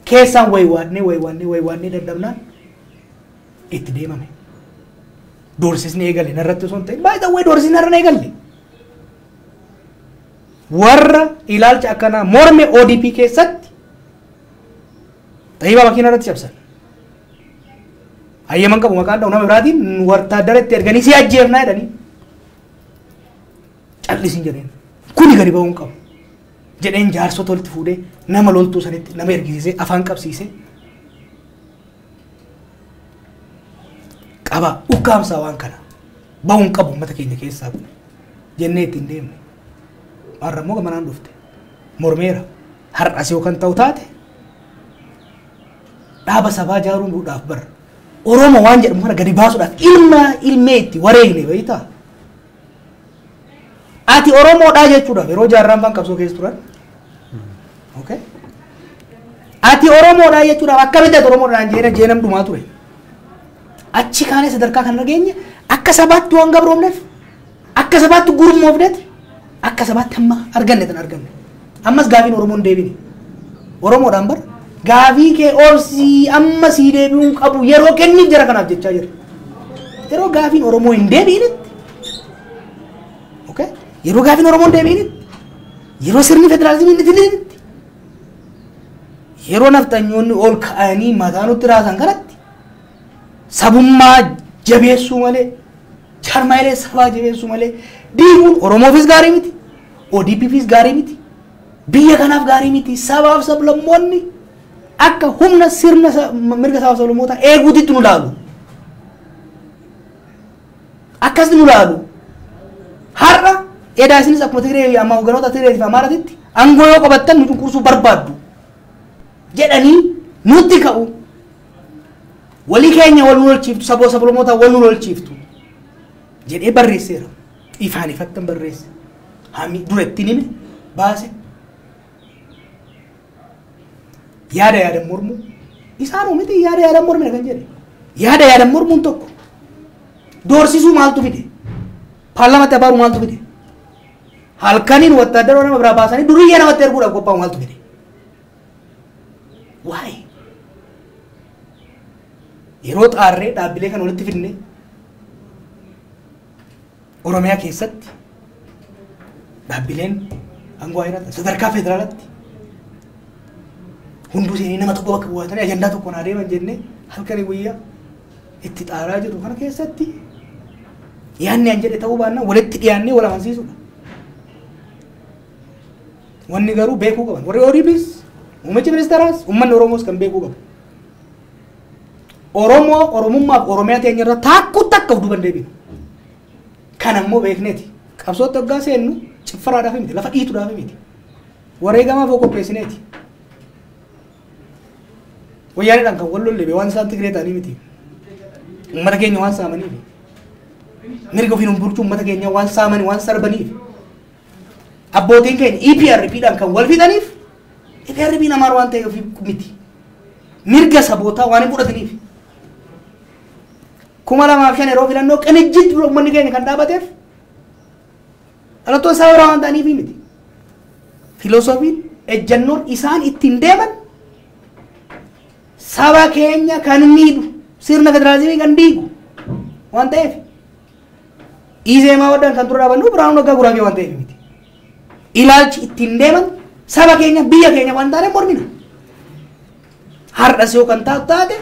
Keessaan waywaannee dadhabnaan itti deemame. Doorsisni eegale narratti osoo hin ta'in baay'ee way doorsisni narra eegalle. Warra ilaalcha akkanaa morme ODP keessatti xayyibaa makiina irratti cabsan. Hayyaman qabu maqaan dha'u nama biraatiin wartaadara itti erganii si ajjeefnaa jedhanii callisin jedheen. Kuni gadi ba'uu hin qabu. Jedheen jaarsota walitti fuudhee nama loltuu sanitti nama ergisiisee afaan qabsiisee qaba ukkaamsaa waan kana ba'uu hin qabu uummata keenya keessaa kun jennee ittiin deemne. Har'a immoo gamanaan dhufte mormeera. Har'as yoo kan ta'u taate dhaaba sabaa ijaaruudhaaf bara Oromoo waan jedhamu kana gadi baasuudhaaf ilma ilmee itti wareegne beektaa? Ati Oromoodhaa jechuudhaaf yeroo jaarraan faan qabsoo keessa turan. Okay. Ati Oromoodhaa jechuudhaaf akkamitti ati Oromoodhaan jeenam dhumaa ture. Achi kaanee sadarkaa kana geenye akka sabaatti waan gabroomneef, akka sabaatti gurmoofneet, akka sabaatti amma arganne tan arganne. Ammas gaafiin Oromoon deebine. Oromoodhaan bara gaafii kee obsii amma sii deebi'uun qabu yeroo kenniif jara kanaaf jechaa jira. Yeroo gaafiin Oromoo hin deebi'initti. Okay? Yeroo gaafiin Oromoo hin deebi'initti. Yeroo sirni federaalizimii hin itilitti. Yeroo naftanyoonni ol ka'anii mataa nutti raasan kanatti sabummaa jabeessuu malee jaarmaayilee sabaa jabeessuu malee diiguun Oromoofis gaarii miti, ODPfis gaarii miti, biyya kanaaf gaarii miti. Sabaaf sablammoonni akka humna sirna mirga sabaaf sablammootaa eeguutitti nu laalu. Akkas nu laalu. Har'a edaa isinis akkuma Tigree amma hogganoota Tigree fi Amaaraatitti aangoo yoo qabattan nu cunqursuu barbaaddu jedhanii nutti ka'u. Walii keenya wal nu lolchiiftu, saboo sablammootaa wal nu lolchiiftu jedhee barreesseera. Ifaan ifattan barreesse. Hammi dura ittiin hime baase. Yaada yaadan mormuu isaanuu miti yaada yaadan mormina kan jedhe. Yaada yaadan mormuun tokko doorsisuu maaltu fide? Paarlaamaatti abaaruu maaltu fide? Halkaniin wattaadaroo nama biraa baasanii duriyyee namatti erguudhaaf qophaa'u maaltu fide? Waa'ee yeroo xaarree dhaabbilee kan walitti fidne Oromiyaa keessatti dhaabbileen aangoo heeratan sadarkaa federaalaatti hunduu seenii nama tokko bakka bu'atanii ajandaa tokkoon adeeman jennee halkanii guyyaa itti xaaraa jiru kana keessatti yaanni an jedhe ta'uu baannaan walitti dhiyaannee wal amansiisuudha. Wanni garuu beekuu qaban warri ODPs, muummichi ministeeraas, uummanni Oromoos kan beekuu qabu. Oromoo Oromummaaf Oromiyaa teenya irra taakkuu takka of duuba hin deebinu. Kan ammoo beekneeti. Qabsootti hoggaa seennu ciffaraadhaaf miti, lafa dhiituudhaaf miti. Wareegamaaf of qopheessineeti. Wayyaaniidhaan kan wal lolle waan isaan Tigree ta'anii miti. Uummata keenya waan saamaniif. Mirga ofiin bulchuu uummata keenya waan saamanii waan sarbaniif. Abbootiin keenya EPRP-dhaan kan wal fixaniif EPRP namaa waan ta'eef miti. Mirga sabootaa waan hin fudhataniif. 2005 yeroo filannoo qinijjitti uummanni keenya kan dhaabateef dhalattoota saba biraa waan ta'aniif miti. Filoosofiin ejjannoon isaan ittiin deeman saba keenya kan miidhu sirna federaalizimii kan diigu waan ta'eef Izeemaa waddaan kan dura dhaabannu Birhaanuu Naggaa Guraagee waan ta'eef miti. Ilaalchi ittiin deeman saba keenya biyya keenya waan taaneef mormina. Har'as yoo kan taatu taate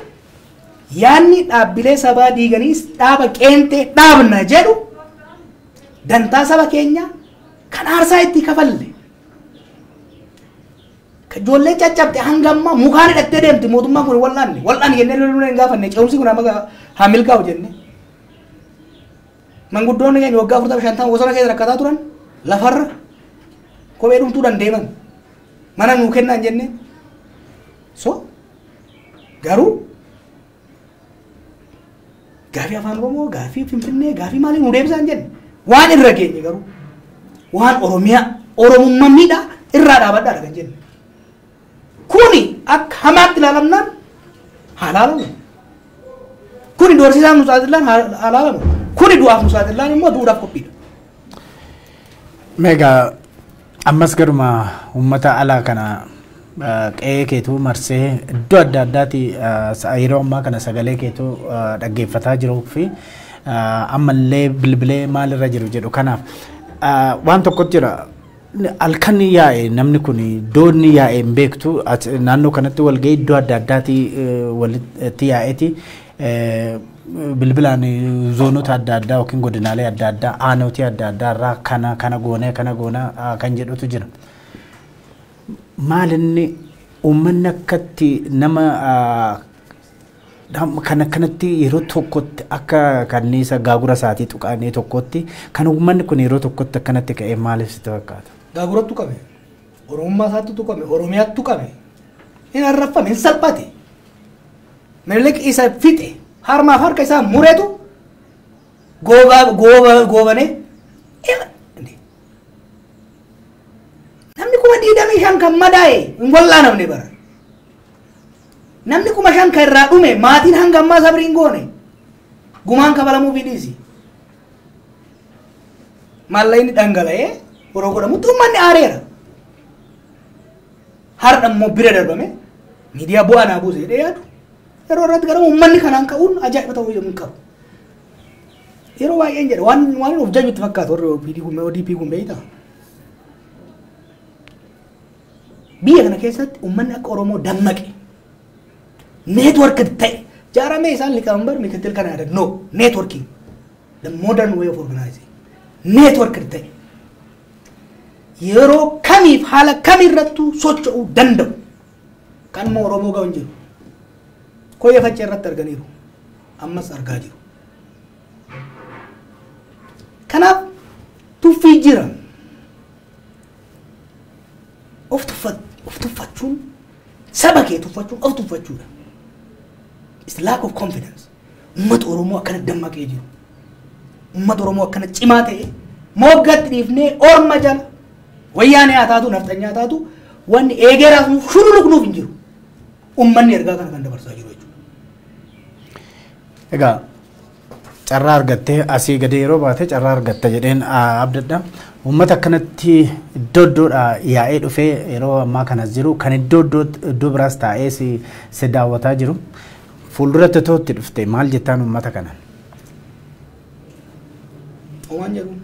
yaanni dhaabbilee sabaa diiganiis dhaaba qeentee dhaabna jedhu dantaa saba keenya kan aarsaa itti kafalle. Ijoolleen caccabte hanga ammaa mukaan hidhattee deemti mootummaan kun wal'aanne wal'aanne jennee loluu hin gaafanne ce'umsi kun amma haa milkaa'u jenne. Manguddoonni keenya waggaa 45 bosona keessa rakkataa turan lafarra kophee dhumtuudhaan deeman mana nuu kennaan jenne. So garuu gaafii afaan Oromoo gaafii Finfinnee gaafii maalii nuu deebisaan jenne waan irra geenye garuu waan Oromiyaa Oromummaa miidhaa irraa dhaabadhaadha kan jenne. Kuni akka hamaatti ilaalamnaan haa ilaalamu. Kuni doorsisaaf nu saaxilaan haa ilaalamu. Kuni du'aaf nu saaxilaan immoo du'uudhaaf qophiidha. Meegaa ammas garuma uummata alaa kana qe'ee keetuu marsee iddoo adda addaati yeroo ammaa kana sagalee keetuu dhaggeeffataa jiruu fi ammallee bilbilee maalirra jiru jedhu kanaaf waan tokkotu jira. Halkan yaa'e namni kun doonni yaa'e hin beektu naannoo kanatti walga'ii iddoo adda addaati walitti yaa'eeti bilbilaan zoonota adda addaa yookiin godinaalee adda addaa aanootii adda addaa irraa kana kana goonee kana goonaa kan jedhutu jira. Maal inni uummanni akkatti nama kan akkanatti yeroo tokkotti akka kanniisa gaagura isaatii tuqaanee tokkotti kan uummanni kun yeroo tokkotti akkanatti ka'ee maaliif sitti fakkaata? Gaagurattu qabe, Oromummaa isaatti tuqame, Oromiyaatti tuqame, hin arraffame, hin salphate. Minilik isa fixe, harmaaf harka isaa muretu goobanee namni 25,000 kan madaa'e hin wallaanamne bara. Namni 5,000 kan irraa dhume maatiin hanga ammaa sabrii hin goone gumaan kafalamuu fi dhiisi. Maallaqni dhangala'ee yeroo godhamutti uummanni aareera. Har'a immoo bira darbame miidiyaa bu'aa naa buuse jedhee yaadu yeroo irratti garuu uummanni kanaan ka'uun ajaa'iba ta'uu hin qabu. Yeroo baay'een jedha waan of jajutti fakkaatu warri ODP kun beektaa. Biyya kana keessatti uummanni akka Oromoo dammaqe network ta'e jaaramee isaan liqaambar mikitil kana yaada no networking the modern way of organizing network ta'e yeroo kamiif haala kamirrattuu socho'uu danda'u kan immoo Oromoo ga'u hin jiru. Koyya faccee irratti arganiiru ammas argaa jiru. Kanaaf tuffii jira. Of tuffachuun saba kee tuffachuun of tuffachuudha. It's lack of confidence. Uummata Oromoo akkana dammaqee jiru. Uummata Oromoo akkana cimaa ta'e moggaatti dhiifnee orma jala wayyaanee haa taatu nafxanyaa haa taatu wanni eegeeraaf shululuqnuuf hin jiru. Uummanni ergaa kana kan dabarsaa jiru jechuudha. Egaa Carraa argattee asii gadi yeroo baate carraa argatta jedheen abdadha. Uummata akkanatti iddoo iddoodhaa yaa'ee dhufee yeroo ammaa kanas jiru kan iddoo iddoo biraas taa'ee si daawwataa jiru. Fuulduratti otoo itti dhufte maal jettaan uummata kanaan? Waan jedhu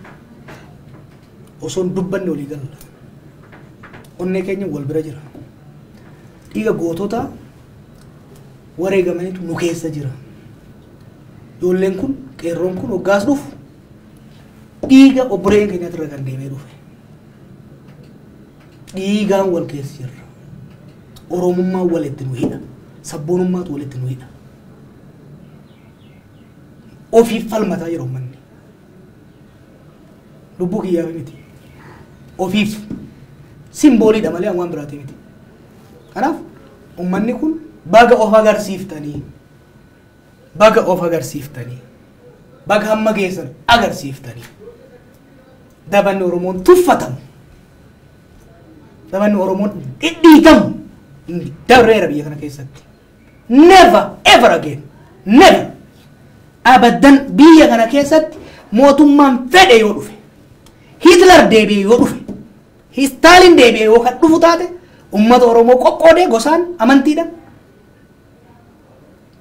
osoo hin dubbanne olii galla. Onnee keenya wal bira jira. Dhiiga gootota wareegamaniitu nu keessa jira. Ijoolleen kun, qeerroon kun hoggaas dhufu dhiiga obboleeyyan keenyaatti irra kan deemee dhufe. Dhiigaan wal keessa jirra. Oromummaan walitti nu hidha. Sabboonummaatu walitti nu hidha. Ofiif falmataa jira uummanni. Lubbuu kiyyaaf miti. Ofiif simbooliidha malee waan biraatii miti. Kanaaf uummanni kun baga of agarsiiftanii, baga of agarsiiftanii, baga hamma geessan agarsiiftanii. Dabanni Oromoon tuffatamu, dabanni Oromoon dhidhiitamu dabreera biyya kana keessatti. Never ever again. Never. Abadan biyya kana keessatti mootummaan fedhe yoo dhufe, Hitler deebi'ee yoo dhufe, Stalin deebi'ee yoo kan dhufu taate, uummata Oromoo qoqqoodee gosaan amantiidhaan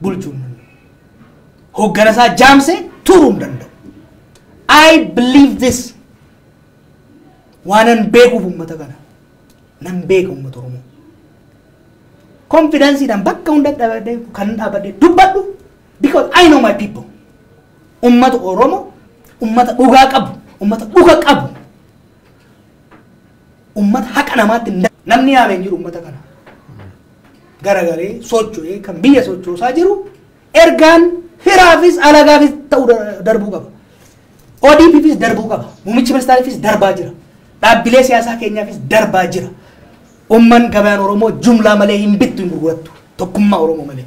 bulchuu hin danda'u. Hoggana isaa jaamsee turuu hin danda'u. I believe this. Waanan beekuuf uummata kana. Nan beeka uummata Oromoo. Confidenceiidhaan bakka hunda dhaabadhee kan dhaabadhee dubbadhu because I know my people. Uummata Oromoo, uummata dhugaa qabu, uummata dhuga qabu. Uummata haqa namaatti namni yaamee hin jiru uummata kana. Garagalee socho'ee kan biyya sochoosaa jiru ergaan firaafis alagaafis ta'uu darbuu qaba. ODPfis darbuu qaba. Muummichi ministeeraafis darbaa jira. Dhaabbilee siyaasaa keenyaafis darbaa jira. Uummanni gabayaan Oromoo jumlaa malee hin bittu, hin gurgurattu. Tokkummaa Oromoo malee.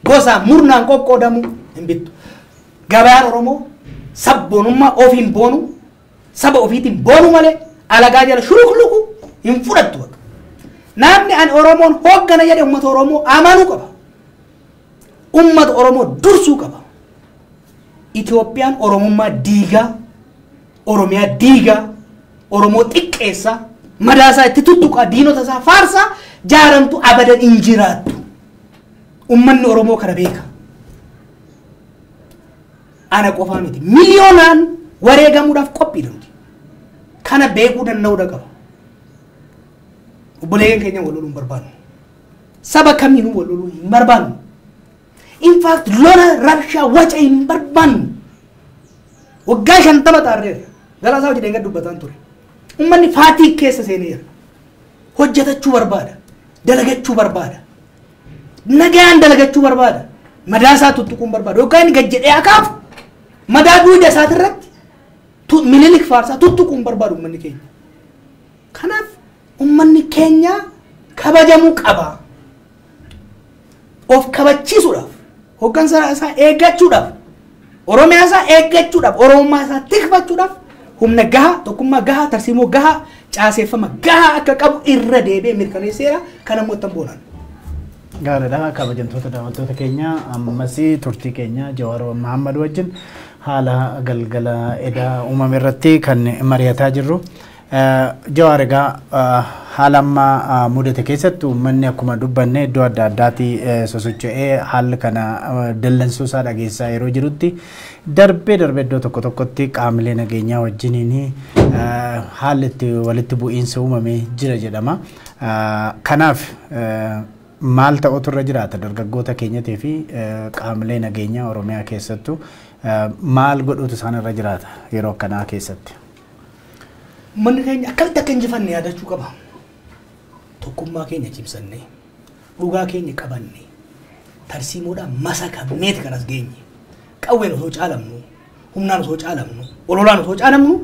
Gosa murnaan qoqqoodamu hin bittu. Gabayaan Oromoo sabboonummaa ofiin boonu, saba ofiitiin boonu malee alagaa jala shulukluku hin fudhattu bakka. Namni ani Oromoon hooggana jedhe uummata Oromoo amanuu qaba. Uummata Oromoo dursuu qaba. Itoophiyaan Oromummaa diigaa, Oromiyaa diigaa, Oromoo xiqqeessaa, madaasaa itti tuttuqaa, diinota isaa faarsaa jaaramtu abadan hin jiraattu. Uummanni Oromoo kana beeka. Ana qofaa miti. Miliyoonaan wareegamuudhaaf qophiidha nuti. Kana beekuu danda'uudha qaba. Obboleeyyan keenya wal loluu hin barbaannu. Saba kamiinuu wal loluu hin barbaannu. In fact, lola, rabshaa, waca hin barbaannu. Waggaa 50 xaarreerra. Galaasaa hojii deengad dubbataan ture. Uummanni fatigue keessa seeneera. Hojjetachuu barbaada. Dalagachuu barbaada. Nagaan dalagachuu barbaada. Madaa isaa tuttuquun barbaada. Yookaan inni gad jedhee akaafu madaa duuda isaatirratti Minilik faarsaa tuttuquun barbaadu uummanni keenya. Kanaaf uummanni keenya kabajamuu qaba. Of kabachiisuudhaaf, hooggansa isaa eeggachuudhaaf, Oromiyaa isaa eeggachuudhaaf, Oromummaa isaa tikfachuudhaaf humna gahaa, tokkummaa gahaa, tarsiimoo gahaa, caaseeffama gahaa akka qabu irra deebi'ee mirkaneesseera. Kana immoo ittiin boonaan. Gaariidha. Kabajamtoota daawwattoota keenya, ammas turtii keenya Jawaar Mohammad wajjin haala galgala edaa uumame irratti kan mari'ataa jirru. Jawaar, egaa haala amma mudate keessatti uummanni akkuma dubbanne iddoo adda addaatti sosocho'ee haalli kana dallansuu isaa dhageessaa yeroo jirutti, darbee darbee iddoo tokko tokkotti qaamilee nageenyaa wajjiniin haalli itti walitti bu'iinsa uumamee jira jedhama. Kanaaf maal ta'utu irra jiraata? Dargaggoota keenyatii fi qaamilee nageenyaa Oromiyaa keessattuu maal godhuutu isaan irra jiraata yeroo akkanaa keessatti? Uummanni keenya akkamitti akka injifanne yaadachuu qaba. Tokkummaa keenya cimsannee, dhugaa keenya qabannee, tarsiimoodhaan masakamneeti kan as geenye. Qawween osoo caalamnu, humnaan osoo caalamnu, ololaan osoo caalamnu,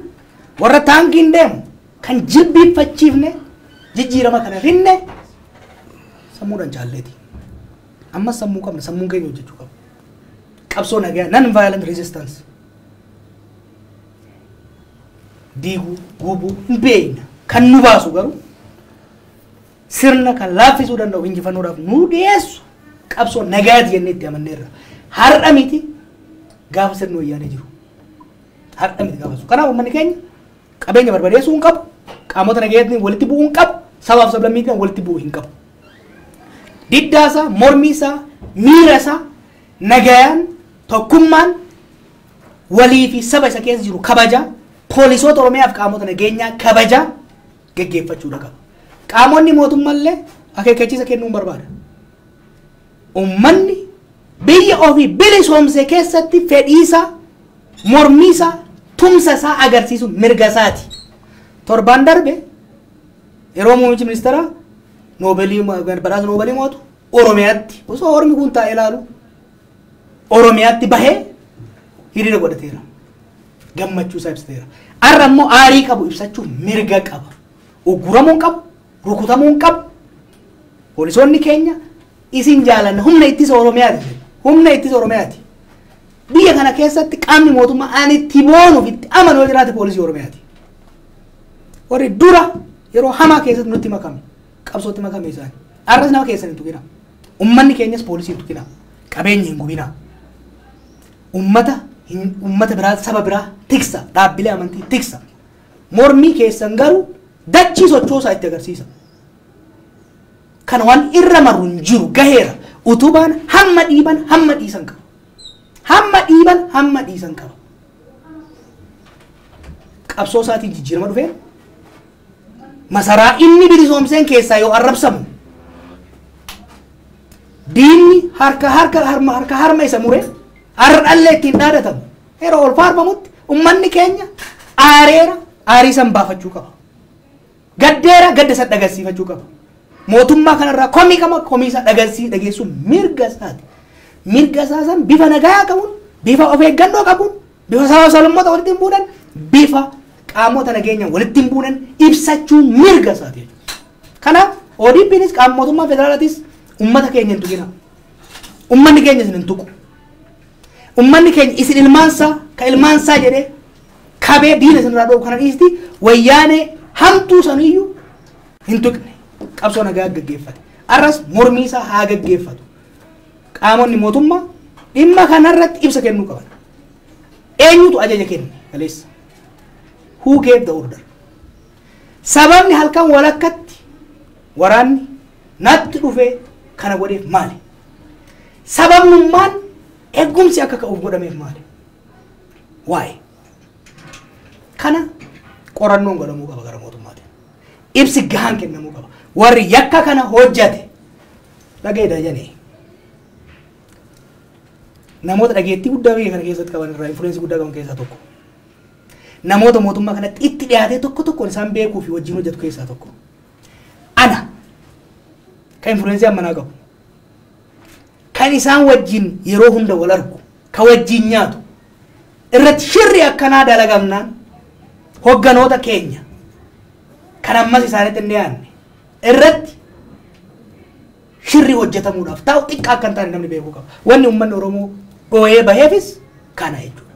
warra taankiin deemu kan jilbiinfachiifne jijjiirama kana finne sammuudhaan caalleeti. Ammas sammuu qabna, sammuun keenya hojjechuu qaba. Qabsoo nagaa, non violent resistance. Diiguu, gubuu hin beekna. Kan nu baasu garuu, sirna kan laaffisuu danda'u, injifannoodhaaf nu dhiyeessu qabsoo nagaati jennee itti amanneerra. Har'a miti. Gaafa sirni wayyaanee jiru. Har'a miti gaafa sun. Kanaaf uummanni keenya qabeenya barbadeessuu hin qabu. Qaamota nageenyaatiin walitti bu'uu hin qabu. Sabaaf sablammiitiin walitti bu'uu hin qabu. Diddaa isaa, mormii isaa, miira isaa nagayaan tokkummaan walii fi saba isa keessa jiru kabaja, poolisoota Oromiyaaf qaamota nageenyaa kabaja geggeeffachuudha qaba. Qaamonni mootummaallee akeekkachiisa kennuu barbaada. Uummanni biyya ofii bilisoomse keessatti fedhii isaa, mormii isaa, tumsa isaa agarsiisu mirga isaati. Torbaan darbe yeroo muummichi ministeeraa Noobeelii badhaasa Noobeelii mootu Oromiyaatti osoo ormi kun taa'ee ilaalu Oromiyaatti bahee hiriira godhateera. Gammachuu isaa ibsateera. Har'a immoo aarii qabu ibsachuuf mirga qaba. Ugguramuu hin qabu, rukutamuu hin qabu. Poolisoonni keenya isin jaalanna, humna ittisa Oromiyaati. Humna ittisa Oromiyaati. Biyya kana keessatti qaamni mootummaa ani itti boonuuf itti amanu yoo jiraate poolisii Oromiyaati. Warri dura yeroo hamaa keessatti nutti makame, qabsootti makame isaani. Har'as nama keessan hin tuqina. Uummanni keenyas poolisii hin tuqina. Qabeenya hin gubina. Uummata biraa, saba biraa tiksa, dhaabbilee amantii tiksa. Mormii keessan garuu dachii sochoosaa itti agarsiisa. Kana waan irra maru hin jiru, gaheera. Utubaan hamma dhiiban hamma dhiisan qaba. Hamma dhiiban hamma dhiisan qaba. Qabsoo isaatiin jijjiirama dhufee masaraa inni bilisoomseen keessaa yoo arrabsamu diinni harka harka harma harka harma isa mure har'allee ittiin dhaadatamu yeroo ol faarfamutti uummanni keenya aareera, aarii san baafachuu qaba. Gaddeera, gadda san dhagarsiifachuu qaba. Mootummaa kanarraa komii qaba, komii isaa dhageessuun mirga isaati. Mirga isaa san bifa nagaa qabuun, bifa of eeggannoo qabuun, bifa saba sablammoota walitti hin buunan, bifa qaamota nageenyaan walitti hin buunan ibsachuun mirga isaati jechuudha. Kanaaf ODPnis qaama mootummaa federaalaatis uummata keenya hin tuqina. Uummanni keenya isin hin tuqu. Uummanni keenya isin ilmaansaa ka ilmaansaa jedhee kabee diina isin irraa dhoowwu kana dhiisti wayyaanee hamtuu saniyyuu hin tuqne, qabsoo nagaa gaggeeffate. Arras mormii isaa haa gaggeeffatu. Qaamonni mootummaa dhimma kanarratti ibsa kennuu qaban. Eenyutu ajaja kenne kaleessa? Who gave the order? Sababni halkan walakkatti waraanni natti dhufee kana godheef maali? Sababnummaan eegumsi akka ka'uuf godhameef maali? Waa'ee kana qorannoon godhamuu qaba gara mootummaatiin. Ibsi gahaan kennamuu qaba. Warri yakka kana hojjate dhagayeedha jedhee namoota dhageettii guddaa biyya kana keessatti qaban irraa influence guddaa qaban keessaa tokko. Namoota mootummaa kanatti itti dhiyaatee tokko tokkoon isaan beekuu fi wajjin hojjetu keessaa tokko. Ana kan influence ammanaa qabu. Kan isaan wajjin yeroo hunda wal argu, kan wajjin nyaatu irratti shirri akkanaa dalagamnaan hogganoota keenya kan ammas isaanitti hin dhiyaanne irratti shirri hojjetamuudhaaf taa'u xiqqaa akka hin taane namni beekuu qaba. Wanni uummanni Oromoo dhoo'ee baheefis kana jechuudha.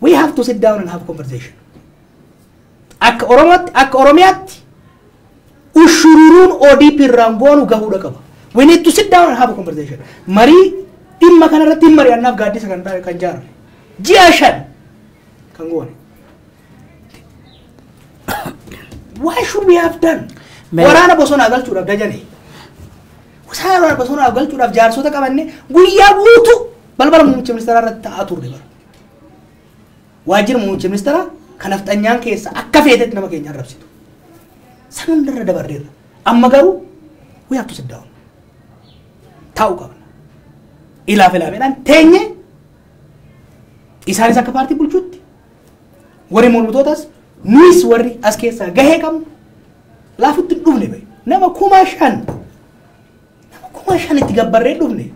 We have to sit down and have conversation. Akka Oromootti, akka Oromiyaatti ushururuun ODP irraan goonu gahuudha qaba. We need to sit down and have a conversation. Marii dhimma kanarratti hin mari'annaaf gaaddisa kan jaarre. Ji'a 5 kan goone. Why should we have done? Waraana bosonaa galchuudhaaf dajane. Waraana bosonaa galchuudhaaf jaarsota qabanne guyyaa guutuu balbala muummicha ministeeraa irratti taa'aa turre bara. Waajjira muummicha ministeeraa kan nafxanyaan keessa akka feetetti nama keenya arrabsitu. San hundarra dabarreerra. Amma garuu we have to sit down. Taa'uu qabna. Ilaaf ilaameedhaan teenye isaanis akka paartii bulchuutti warri mormitootas nuyis warri as keessaa gahee qabnu laafutti hin dhufne bahe. Nama 5,000, nama 5,000 itti gabbarree dhufne.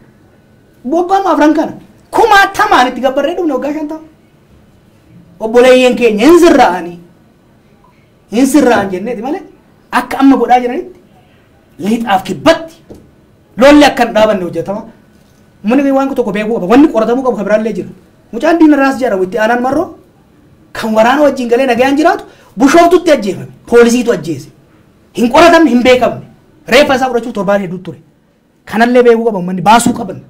Waggaa 4 kana kumaatamaan itti gabbarree dhufne waggaa 50. Obboleeyyan keenya hin sirraa'anii hin sirraa'an jenneeti malee akka amma godhaa jiranitti lixaaf kibbatti lolli akka hin dhaabanne hojjetama. Uummanni waan tokko beekuu qaba. Wanni qoratamuu qabu kan biraallee jira. Mucaan Diina Raas jedhamu itti aanaan marroo kan waraana wajjin galee nagayaan jiraatu Bushooftutti ajjeefame. Poolisiitu ajjeese. Hin qoratamne, hin beekamne. Reeffa isaa fudhachuuf torbaan hedduu ture. Kanallee beekuu qaba uummanni, baasuu qaban.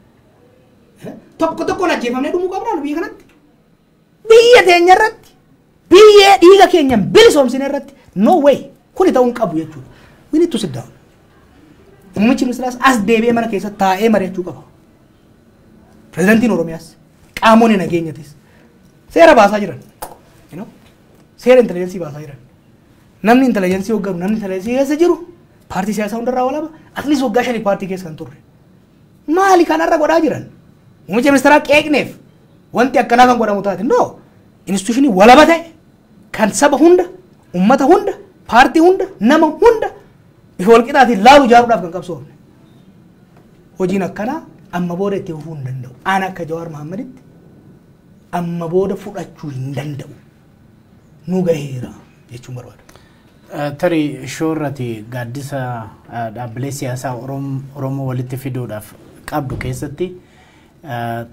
Tokko tokkoon ajjeefamnee dhumuu qabnaa nu biyya kanatti. Biyya teenya irratti, biyyee dhiiga keenyan bilisoomsine irratti, no way, kuni ta'uu hin qabu jechuudha. We need to sit down. Muummichi ministeeraas as deebi'ee mana keessa taa'ee mari'achuu qaba. Pirezidantiin Oromiyaas, qaamonni nageenyatis seera baasaa jiran. Seera intelligence baasaa jiran. Namni intelligence hoogganu, namni intelligence keessa jiru paartii siyaasaa hundarraa walaba, at least waggaa 5 paartii keessa kan turre. Maali kanarra godhaa jiran? Muummicha ministeeraa qeeqneef wanti akkanaa kan godhamu taate, no. Institutionii walaba ta'e kan saba hunda, ummata hunda, paartii hunda, nama hunda bifa walqixaatiin laalu ijaaruudhaaf kan qabsoofne. Hojiin akkanaa amma booda itti fufuu hin danda'u. Aan akka Jawaar Mahaammaditti amma booda fudhachuu hin danda'u. Nu gaheera jechuun barbaada. Tarii shoorrati gaaddisa dhaabbilee siyaasaa Oromoo walitti fiduudhaaf qabdu keessatti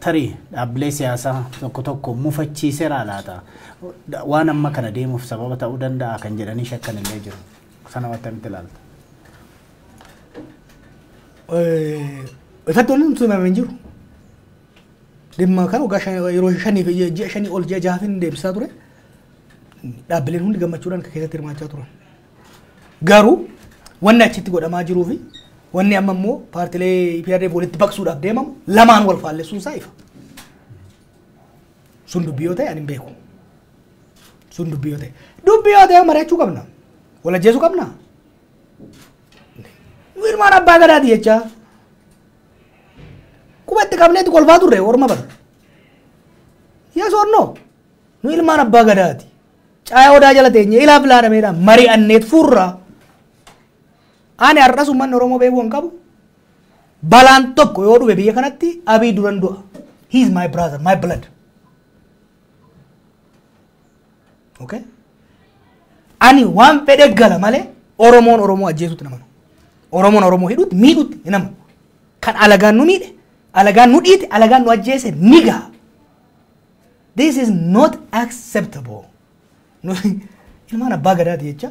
tarii dhaabbilee siyaasaa tokko tokko mufachiiseera laata? Waan amma kana deemuuf sababa ta'uu danda'a kan jedhanii shakkan illee jiru. Sana akkamitti ilaalta? Ifatti wanti nuti himame hin jiru. Dhimma kana waggaa yeroo 5 fi ji'a 5 ol, ji'a 6 deebisaa ture. Dhaabbileen hundi gammachuudhaan kan keessatti hirmaachaa turan. Garuu wanni achitti godhamaa jiruu fi wanni amma immoo paartilee EPRDF walitti baqsuudhaaf deemamu lamaan wal faallessuun isaa ifa. Sun dubbii yoo ta'e ani hin beeku. Sun dubbii yoo ta'e. Dubbii yoo ta'e mari'achuu qabna. Wal ajjeesuu qabna. Nu ilmaan abbaa gadaati jechaa. Qubatti qabneetti kolfaa turre orma bara. Yes or no? Nu ilmaan abbaa gadaati. Caayaa odaa jala teenye ilaa filaadameedhaan mari'anneet furraa. Ani har'as uummanni Oromoo beekuu hin qabu. Balaan tokko yoo dhufe biyya kanatti, Abiy duran du'a. He is my brother, my blood. Okay? Ani waan fedhe gala malee Oromoon Oromoo ajjeesuutti nama. Oromoon Oromoo hidhuutti, miidhuutti hin amanu. Kan alagaan nu miidhe, alagaan nu dhiite, alagaan nu ajjeese ni gaha. This is not acceptable. Ilmaan abbaa gadaati jecha,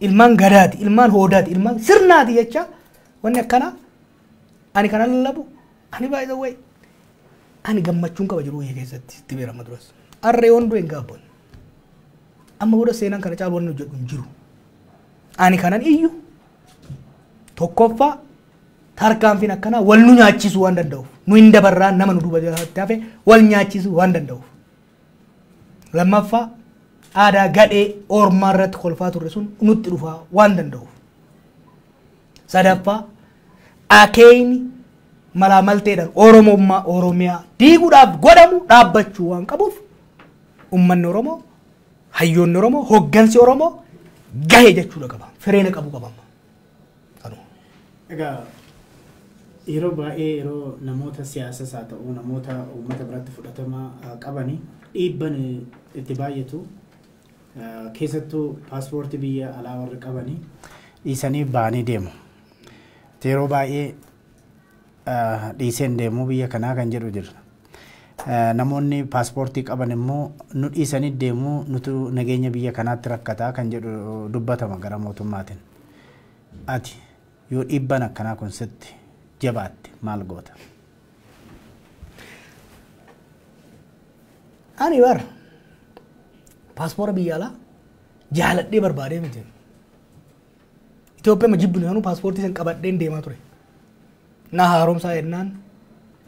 ilmaan gadaati, ilmaan hoodaati, ilmaan sirnaati jecha wanni akkanaa ani kana lallabu. Ani, by the way, ani gammachuun qaba jiru biyya keessatti itti beerama duras. Arree yoon du'e hin gaabban. Amma booda seenaan kana caalu wanni hojjedhu hin jiru. Ani kanan iyyu, tokkoffaa, tarkaanfiin akkanaa wal nu nyaachisuu waan danda'uuf, nu hin dabarraa, nama nu duuba jalatti hafe wal nyaachisuu waan danda'uuf. Lammaffaa, aadaa gadhee ormaa irratti kolfaa turre sun nutti dhufaa waan danda'uuf. Sadaffaa, akeeyni malaa malteedhaan Oromummaa Oromiyaa diiguudhaaf godhamu dhaabbachuu waan qabuuf, uummanni Oromoo, hayyoonni Oromoo, hoggansi Oromoo gahe jechuudha qaba. Fireena qabu qaba. Kanuma. Egaa yeroo baay'ee yeroo namoota siyaasas haa ta'u, namoota uummata biratti fudhatama qabani dhiibban itti baay'atu, keessattuu paaspoortii biyya alaa warri qabani dhiisanii ba'anii deemu. Yeroo baay'ee dhiiseen deemuu biyya kanaa kan jedhu jira. Namoonni paaspoortii qaban immoo nu dhiisanii deemuu, nutu nageenya biyya kanaatti rakkataa kan jedhu dubbatama gara mootummaatiin. Ati yoo dhiibban akkanaa kun sitti jabaatte maal goota? Ani bar paaspoora biyya alaa jaaladhee barbaadee miti. Itoophiyaa ma jibbinu sanuu paaspoortii san qabadheen deemaa ture. Na haaromsaa jennaan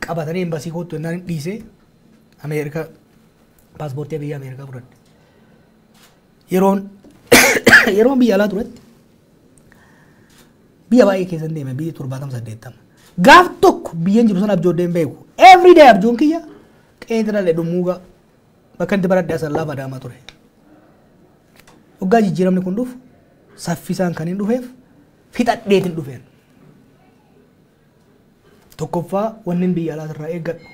qabatanii embasii kootu jennaan hin dhiisee Ameerikaa, paaspoortii biyya Ameerikaa fudhadhe. Yeroon biyya alaa turetti biyya baay'ee keessan deeme, biyya 70, 80. Gaaf tokko biyyan jiru sana abjooddee hin beeku. Every day abjuun kiyya qe'ee dhalee dhummuugaa bakka itti baradhee Asallaa Adaamaa ture. Waggaa jijjiiramni kun dhufu saffisaan kan hin dhufeef fixadheetiin dhufeen. Tokkoffaa, wanni biyya alaa irraa eeggadhu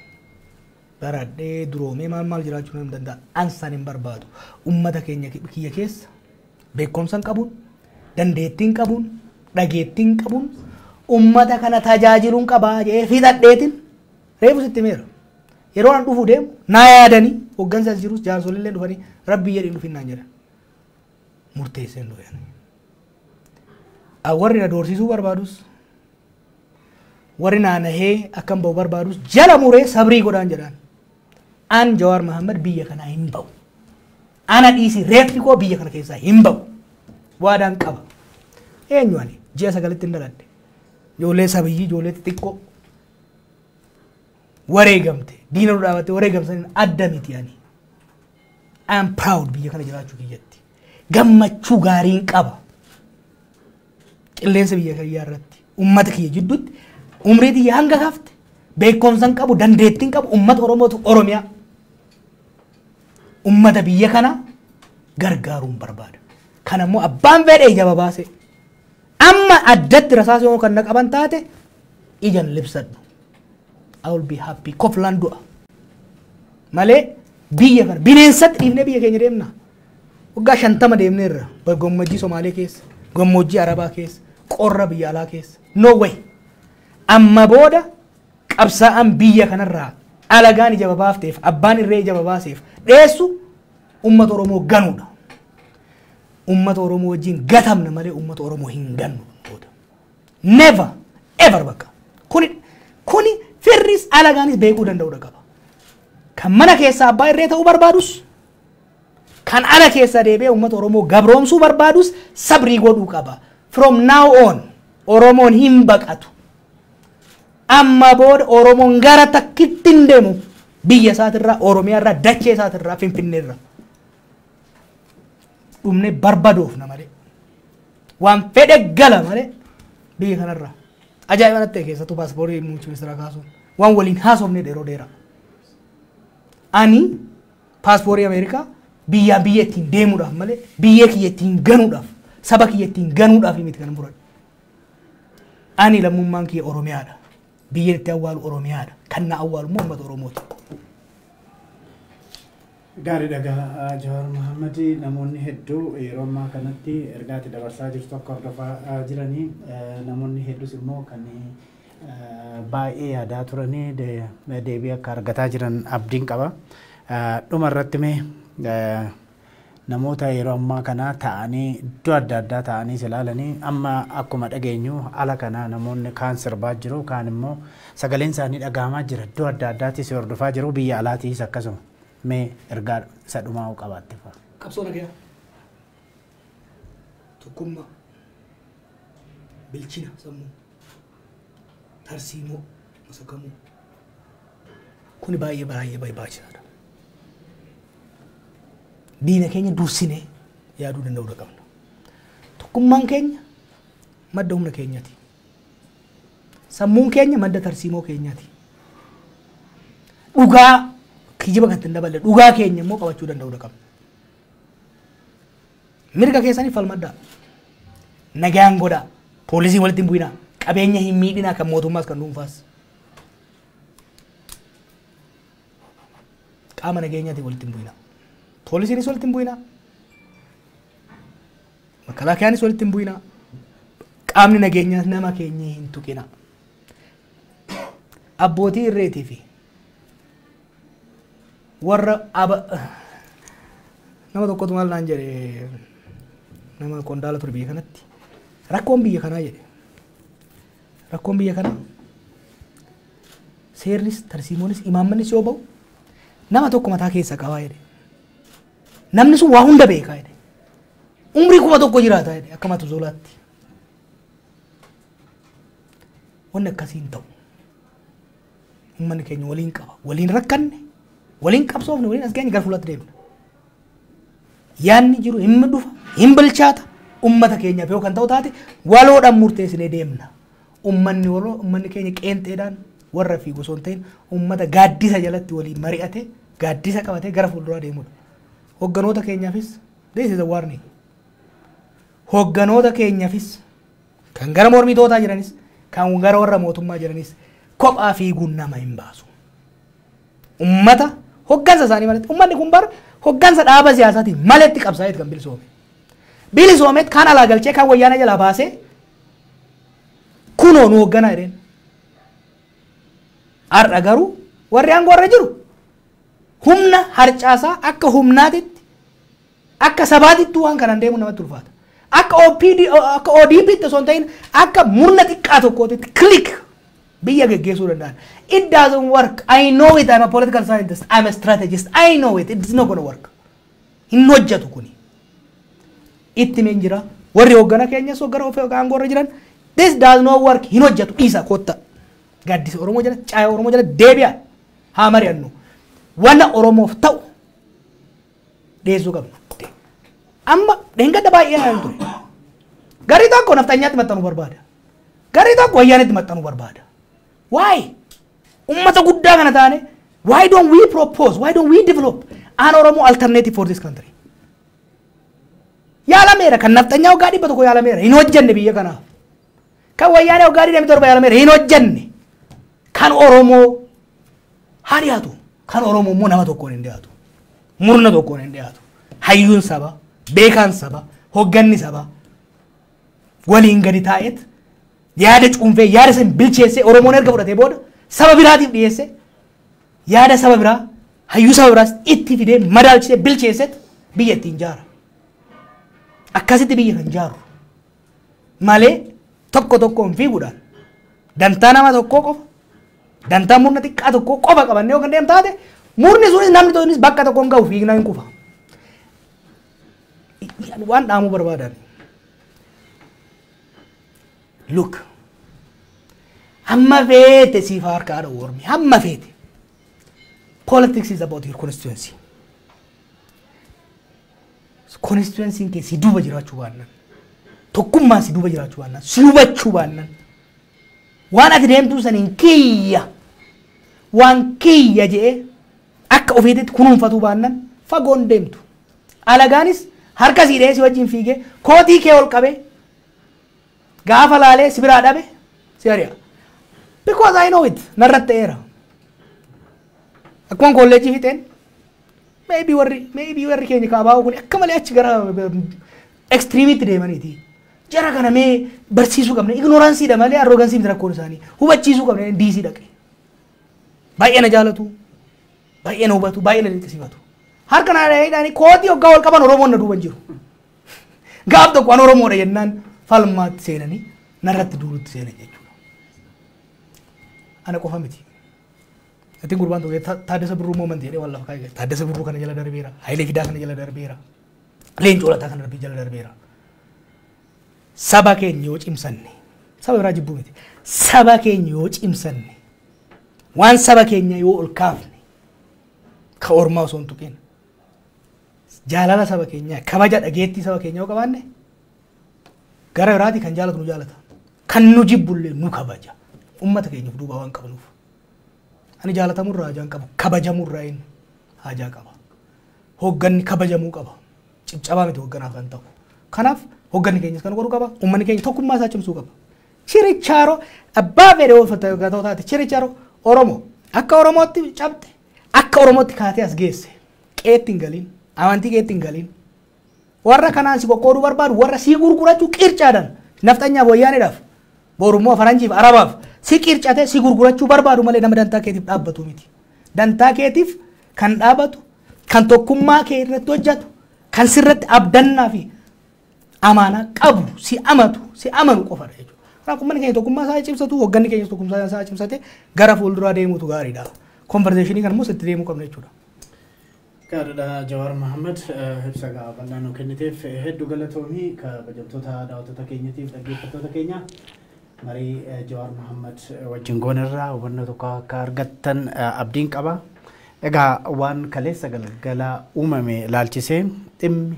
baradhee duroomee maal maal jiraachuu nan danda'a. Ansaan hin barbaadu. Uummata keenya kiyya keessa beekumsa hin qabuun, dandeettiin qabuun, dhageettiin qabuun uummata kana tajaajiluun qabaa jedhee fixadheetiin reefu sitti himeera. Yeroo an dhufuu deemu naa yaadanii hooggansa as jirus jaarsolillee dhufanii rabbii jedhiin dhufin naan jedhan. Murteesseen dhufeen. Warri na doorsisuu barbaadus, Warri naanahee akkam ba'u barbaadus jala muree sabrii godhaan jedhaan. An Jawaar Mohaammed biyya kanaa hin ba'u. Ana dhiisi, reeffi koo biyya kana keessaa hin ba'u. Waadaan qaba. Eenyu ani? Ji'a 9tti hin dhaladhe. Ijoollee sabiyyii, ijoollee xixiqqoo wareegamte, diina nu dhaabatte wareegamsaniin adda miti ani. I am proud biyya kana jiraachuu kiyyatti. Gammachuu gaariin qaba. Qilleensa biyya kiyyaa irratti, uummata kiyya jidduutti, umrii tiyya hanga hafte, beekumsa qabu, dandeettiin qabu, uummata Oromootu Oromiyaa. Uummata biyya kana gargaaruun barbaada. Kana immoo abbaan fedhe ija babaase. Amma addatti rasaasa yoo kan na qaban taate ijan libsadhu. I will be happy. Koflaan du'a. Malee biyya kana bineensatti dhiifnee biyya keenya deemna. Waggaa 50 deemneerra gammoojjii Somaalee keessa, gammoojjii Arabaa keessa, qorra biyya alaa keessa. No way. Amma booda qabsaa'aan biyya kanarraa alagaan ija babaafteef, abbaan irree ija babaaseef dheessu uummata Oromoo ganuudha. Uummata Oromoo wajjin gatamna malee uummata Oromoo hin gannu booda. Never ever bakka. Kuni firris alagaanis beekuu danda'uudha qaba. Kan mana keessaa abbaa irree ta'uu barbaadus, kan ala keessa deebi'ee uummata Oromoo gabroomsuu barbaadus sabrii godhuu qaba. From now on Oromoon hin baqatu. Amma booda Oromoon gara takkitti hin deemu. Biyya isaatirraa, Oromiyaarraa, dachee isaatirraa, Finfinneerraa. Dhumne barbadoofna malee. Waan fedhe gala malee biyya kanarraa. Ajaa'iba natti ta'e keessattuu paaspoortii muummicha ministeeraa kaasuun. Waan waliin haasofne yeroo dheeraa. Ani paaspoortii Ameerikaa biyyaa biyya ittiin deemuudhaaf malee biyya kiyya ittiin ganuudhaaf, saba kiyya ittiin ganuudhaaf miti kan fudhadhe. Ani lammummaan kiyya Oromiyaadha. Biyya itti awwaalu Oromiyaadha. Kan na awwaalu immoo uummata Oromooti. Gaariidha egaa, Jawaar Mohaammed, namoonni hedduu yeroo ammaa kanatti ergaa ati dabarsaa jirtu akka hordofaa jiranii, namoonni hedduus immoo kan baay'ee yaadaa turanii deebii akka argataa jiran abdiin qaba. Dhuma irratti mee namoota yeroo ammaa kana ta'anii iddoo adda addaa ta'anii ilaalanii, amma akkuma dhageenyu ala kana namoonni kaan sirbaa jiru, kaan immoo sagaleen isaanii dhagahamaa jira, iddoo adda addaattis hordofaa jiru, biyya alaatiis akkasuma, mee ergaa isa dhumaa qabaatte fa'a. Qabsoo nagayaa. Tokkummaa. Bilchina sammuu. Tarsiimoo masakamuu. Kuni baay'ee baay'ee barbaachisaadha. Diina keenya dursinee yaaduu danda'uu qabna. Tokkummaan keenya madda humna keenyaati. Sammuun keenya madda tarsiimoo keenyaati. Dhugaa, kijiba kan ittiin daballe, dhugaa keenya immoo qabachuu danda'uu qabna. Mirga keessanii falmaddaa. Nagaan godhaa. Poolisii walitti hin bu'inaa. Qabeenya hin miidhinaa, kan mootummaas kan dhuunfaas. Qaama nageenyaatiin walitti hin bu'inaa. Poolisiinis walitti hin bu'inaa. Makalaakiyaanis walitti hin bu'inaa. Qaamni nageenyaas nama keenya hin tuqinaa. Abbootii irreetii fi warra aba nama tokkotu maal naan jedhe, nama qondaala ture biyya kanatti, rakkoon biyya kanaa jedhe, rakkoon biyya kanaa seerris tarsiimoonis imaammannis yoo ba'u nama tokko mataa keessa qabaa jedhe, namni sun waa hunda beekaa jedhe, umrii 1000 jiraata jedhe akka mata zolaatti. Wanni akkasii hin ta'u. Uummanni keenya waliin qaba, waliin rakkanne, waliin qabsoofne, waliin as geenye, gara fuulatti deemna. Yaanni jiru hin dhufa, hin bilchaata. Ummata keenyaaf yoo kan ta'u taate waloodhaan murteessinee deemna. Ummanni waloo, ummanni keenya qeenxeedhaan warra fi osoo hin ta'in ummata gaaddisa jalatti waliin mari'ate, gaaddisa qabatee gara fuulduraa deemudha. Hogganoota keenyaafis, this is a warning. Hogganoota keenyaafis, kan gara mormitootaa jiranis, kan gara warra mootummaa jiranis, kophaa fiiguun nama hin baasu. Ummata hoggansa isaanii malatti, ummanni kun bara hoggansa dhaaba siyaasaatiin maletti qabsaa'eet kan bilisoome. Bilisoomeet kan alaa galchee, kan wayyaana jalaa baasee, kunoo nu hogganaa jedheen. Har'a garuu warri aangoo irra jiru humna harcaasaa akka humnaatitti, akka sabaatitti waan kanaan deemu namatti ulfaata. Akka OPD, akka ODPtti osoo hin ta'in akka murna xiqqaa tokkootitti clique. Biyya geggeessuu danda'an. It doesn't work. I know it. I'm a political scientist. I'm a strategist. I know it. It's not gonna work. Hin hojjetu kuni. Itti meen jira. Warri hoggana keenyas hoggana ofii aangoo irra jiran. This does not work. Hin hojjetu. Dhiisa kotta. Gaaddisa Oromoo jala, caaya Oromoo jala deebi'a. Haa mari'annu. Wanna Oromoof ta'u dhiyeessuu qabna. Amma dheengadda baay'ee haa ture. Garii tokko nafxanyaatti maxxanuu barbaada. Garii tokko wayyaanitti maxxanuu barbaada. Why? Ummata guddaa kana taane, why don't we propose, why don't we develop an Oromo alternative for this country? Yaalameera. Kan nafxanyaa waggaa 100 yaalameera, hin hojjenne biyya kanaaf. Kan wayyaanee waggaa 27 yaalameera, hin hojjenne. Kan Oromoo haa dhiyaatu. Kan Oromoo immoo nama tokkoon hin dhiyaatu. Murna tokkoon hin dhiyaatu. Hayyuun saba, beekaan saba, hogganni saba waliin gadi taa'eet yaada cuunfee, yaada san bilcheessee, Oromoon erga fudhatee booda saba biraatiif dhiyeesse, yaada saba biraa, hayyuu saba biraas itti fidee madaalchisee bilcheesseet biyya ittiin jaara. Akkasitti biyya kan jaaru malee tokko tokkoon fiiguudhaan dantaa nama tokkoo qofa, dantaa murna xiqqaa tokkoo qofa qabannee yoo kan deemu taate, murni sunis namni sunis bakka tokkoon gahu, fiignaa hin kufa. Waan dhaamuu barbaadan. Look, hamma feete siif harkaa dha'u ormi, hamma feete. Politics is about your constituency. Constituency kee si duuba jiraachuu baannan, tokkummaan si duuba jiraachuu baannan, si hubachuu baannan, waan ati deemtuu saniin kiyya, waan kiyya je'ee akka ofiititti kunuunfatuu baannan, fagoon deemtu. Alagaanis harka sii dhahee si wajjin fiigee kootii kee ol qabee gaafa laalee si biraa dhabe si ari'a. Because I know it, narratti ta'eera. Akkuma kolleejjii fixeen maybe warri keenya kaabaa kun akka malee achi gara extremeitti deemaniiti. Jara kana mee barsiisuu qabna, ignoranceiidha malee arrogance miti rakkoon isaanii, hubachiisuu qabna, diisii dhaqe. Baay'ee na jaalatu, baay'ee na hubatu, baay'ee na dinqisiifatu. Harka na dhahanii kootii hoggaa wal qaban Oromoon na duuban jiru. Gaaf tokko an Oromoodha jennaan falmaatti seenanii narratti duulutti seenan jechuudha. Ana qofa miti. Ati gurbaan tokko Taaddasa Birruu moment jedhee waan lafa kaa'e. Taaddasa Birruu kana jala darbeera. Hayilee Fidaa kana jala darbeera. Leencoo Lataa kana jala darbeera. Saba keenya yoo cimsanne, saba biraa jibbuu miti. Saba keenya yoo cimsanne, waan saba keenya yoo ol kaafne, ka ormaa osoo hin tuqin, jaalala saba keenyaa, kabaja dhageettii saba keenyaa yoo qabaanne, gara biraati kan jaalatu nu jaalata. Kan nu jibbullee nu kabaja. Uummata keenyaaf duuba waan qabnuuf. Ani jaalatamurraa haajaa hin qabu. Kabajamurraa hin haajaa qaba. Hoogganni kabajamuu qaba. Cibcabaa miti hoogganaaf kan ta'u. Kanaaf hoogganni keenyas kan godhuu qaba. Uummanni keenya tokkummaa isaa cimsuu qaba. Chirichaaroo abbaa fedhe yoo taate, chirichaaroo Oromoo akka Oromootti cabxe, akka Oromootti kaatee as geesse, qeetti hin galiin, amantii keetti hin galiin. Warra kanaan si qoqqooduu barbaadu, warra si gurgurachuu qircaadhaan nafxanyaaf, wayyaaniidhaaf, borummoo faranjiif, arabaaf si qircatee si gurgurachuu barbaadu malee nama dantaa keetiif dhaabbatu miti. Dantaa keetiif kan dhaabbatu, kan tokkummaa kee irratti hojjetu, kan sirratti abdannaa fi amaanaa qabu, si amatu, si amanu qofadha jechuudha. Kanaaf uummanni keenya tokkummaa isaa cimsatu, hoogganni keenya tokkummaa isaa cimsate gara fuulduraa deemuutu gaariidha. Conversation kan immoo sitti deemuu qabna jechuudha. Gaariidha. Jawaar Mohaammed, ibsa bal'aa nuu kenniteef hedduu galatoomii. Kabajamtoota daawwattoota keenyatiif dhaggeeffattoota keenya, marii Jawaar Mohaammed wajjin goonerraa hubannoo tokko akka argattan abdiin qaba. Egaa waan kaleessa galgala uumame ilaalchisee dhimmi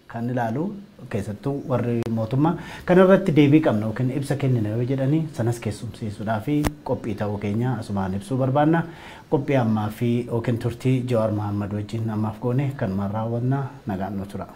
kan ilaalu, keessattuu warri mootummaa kan irratti deebii qabna yookiin ibsa kennina yoo jedhanii, sanas keessumsiisuudhaa fi qophii ta'uu keenya asumaan ibsuu barbaanna. Qophii ammaa fi yookiin turtii Jawaar Mohaammed wajjin ammaaf goone kanumaan raawwanna. Nagaan nu tura.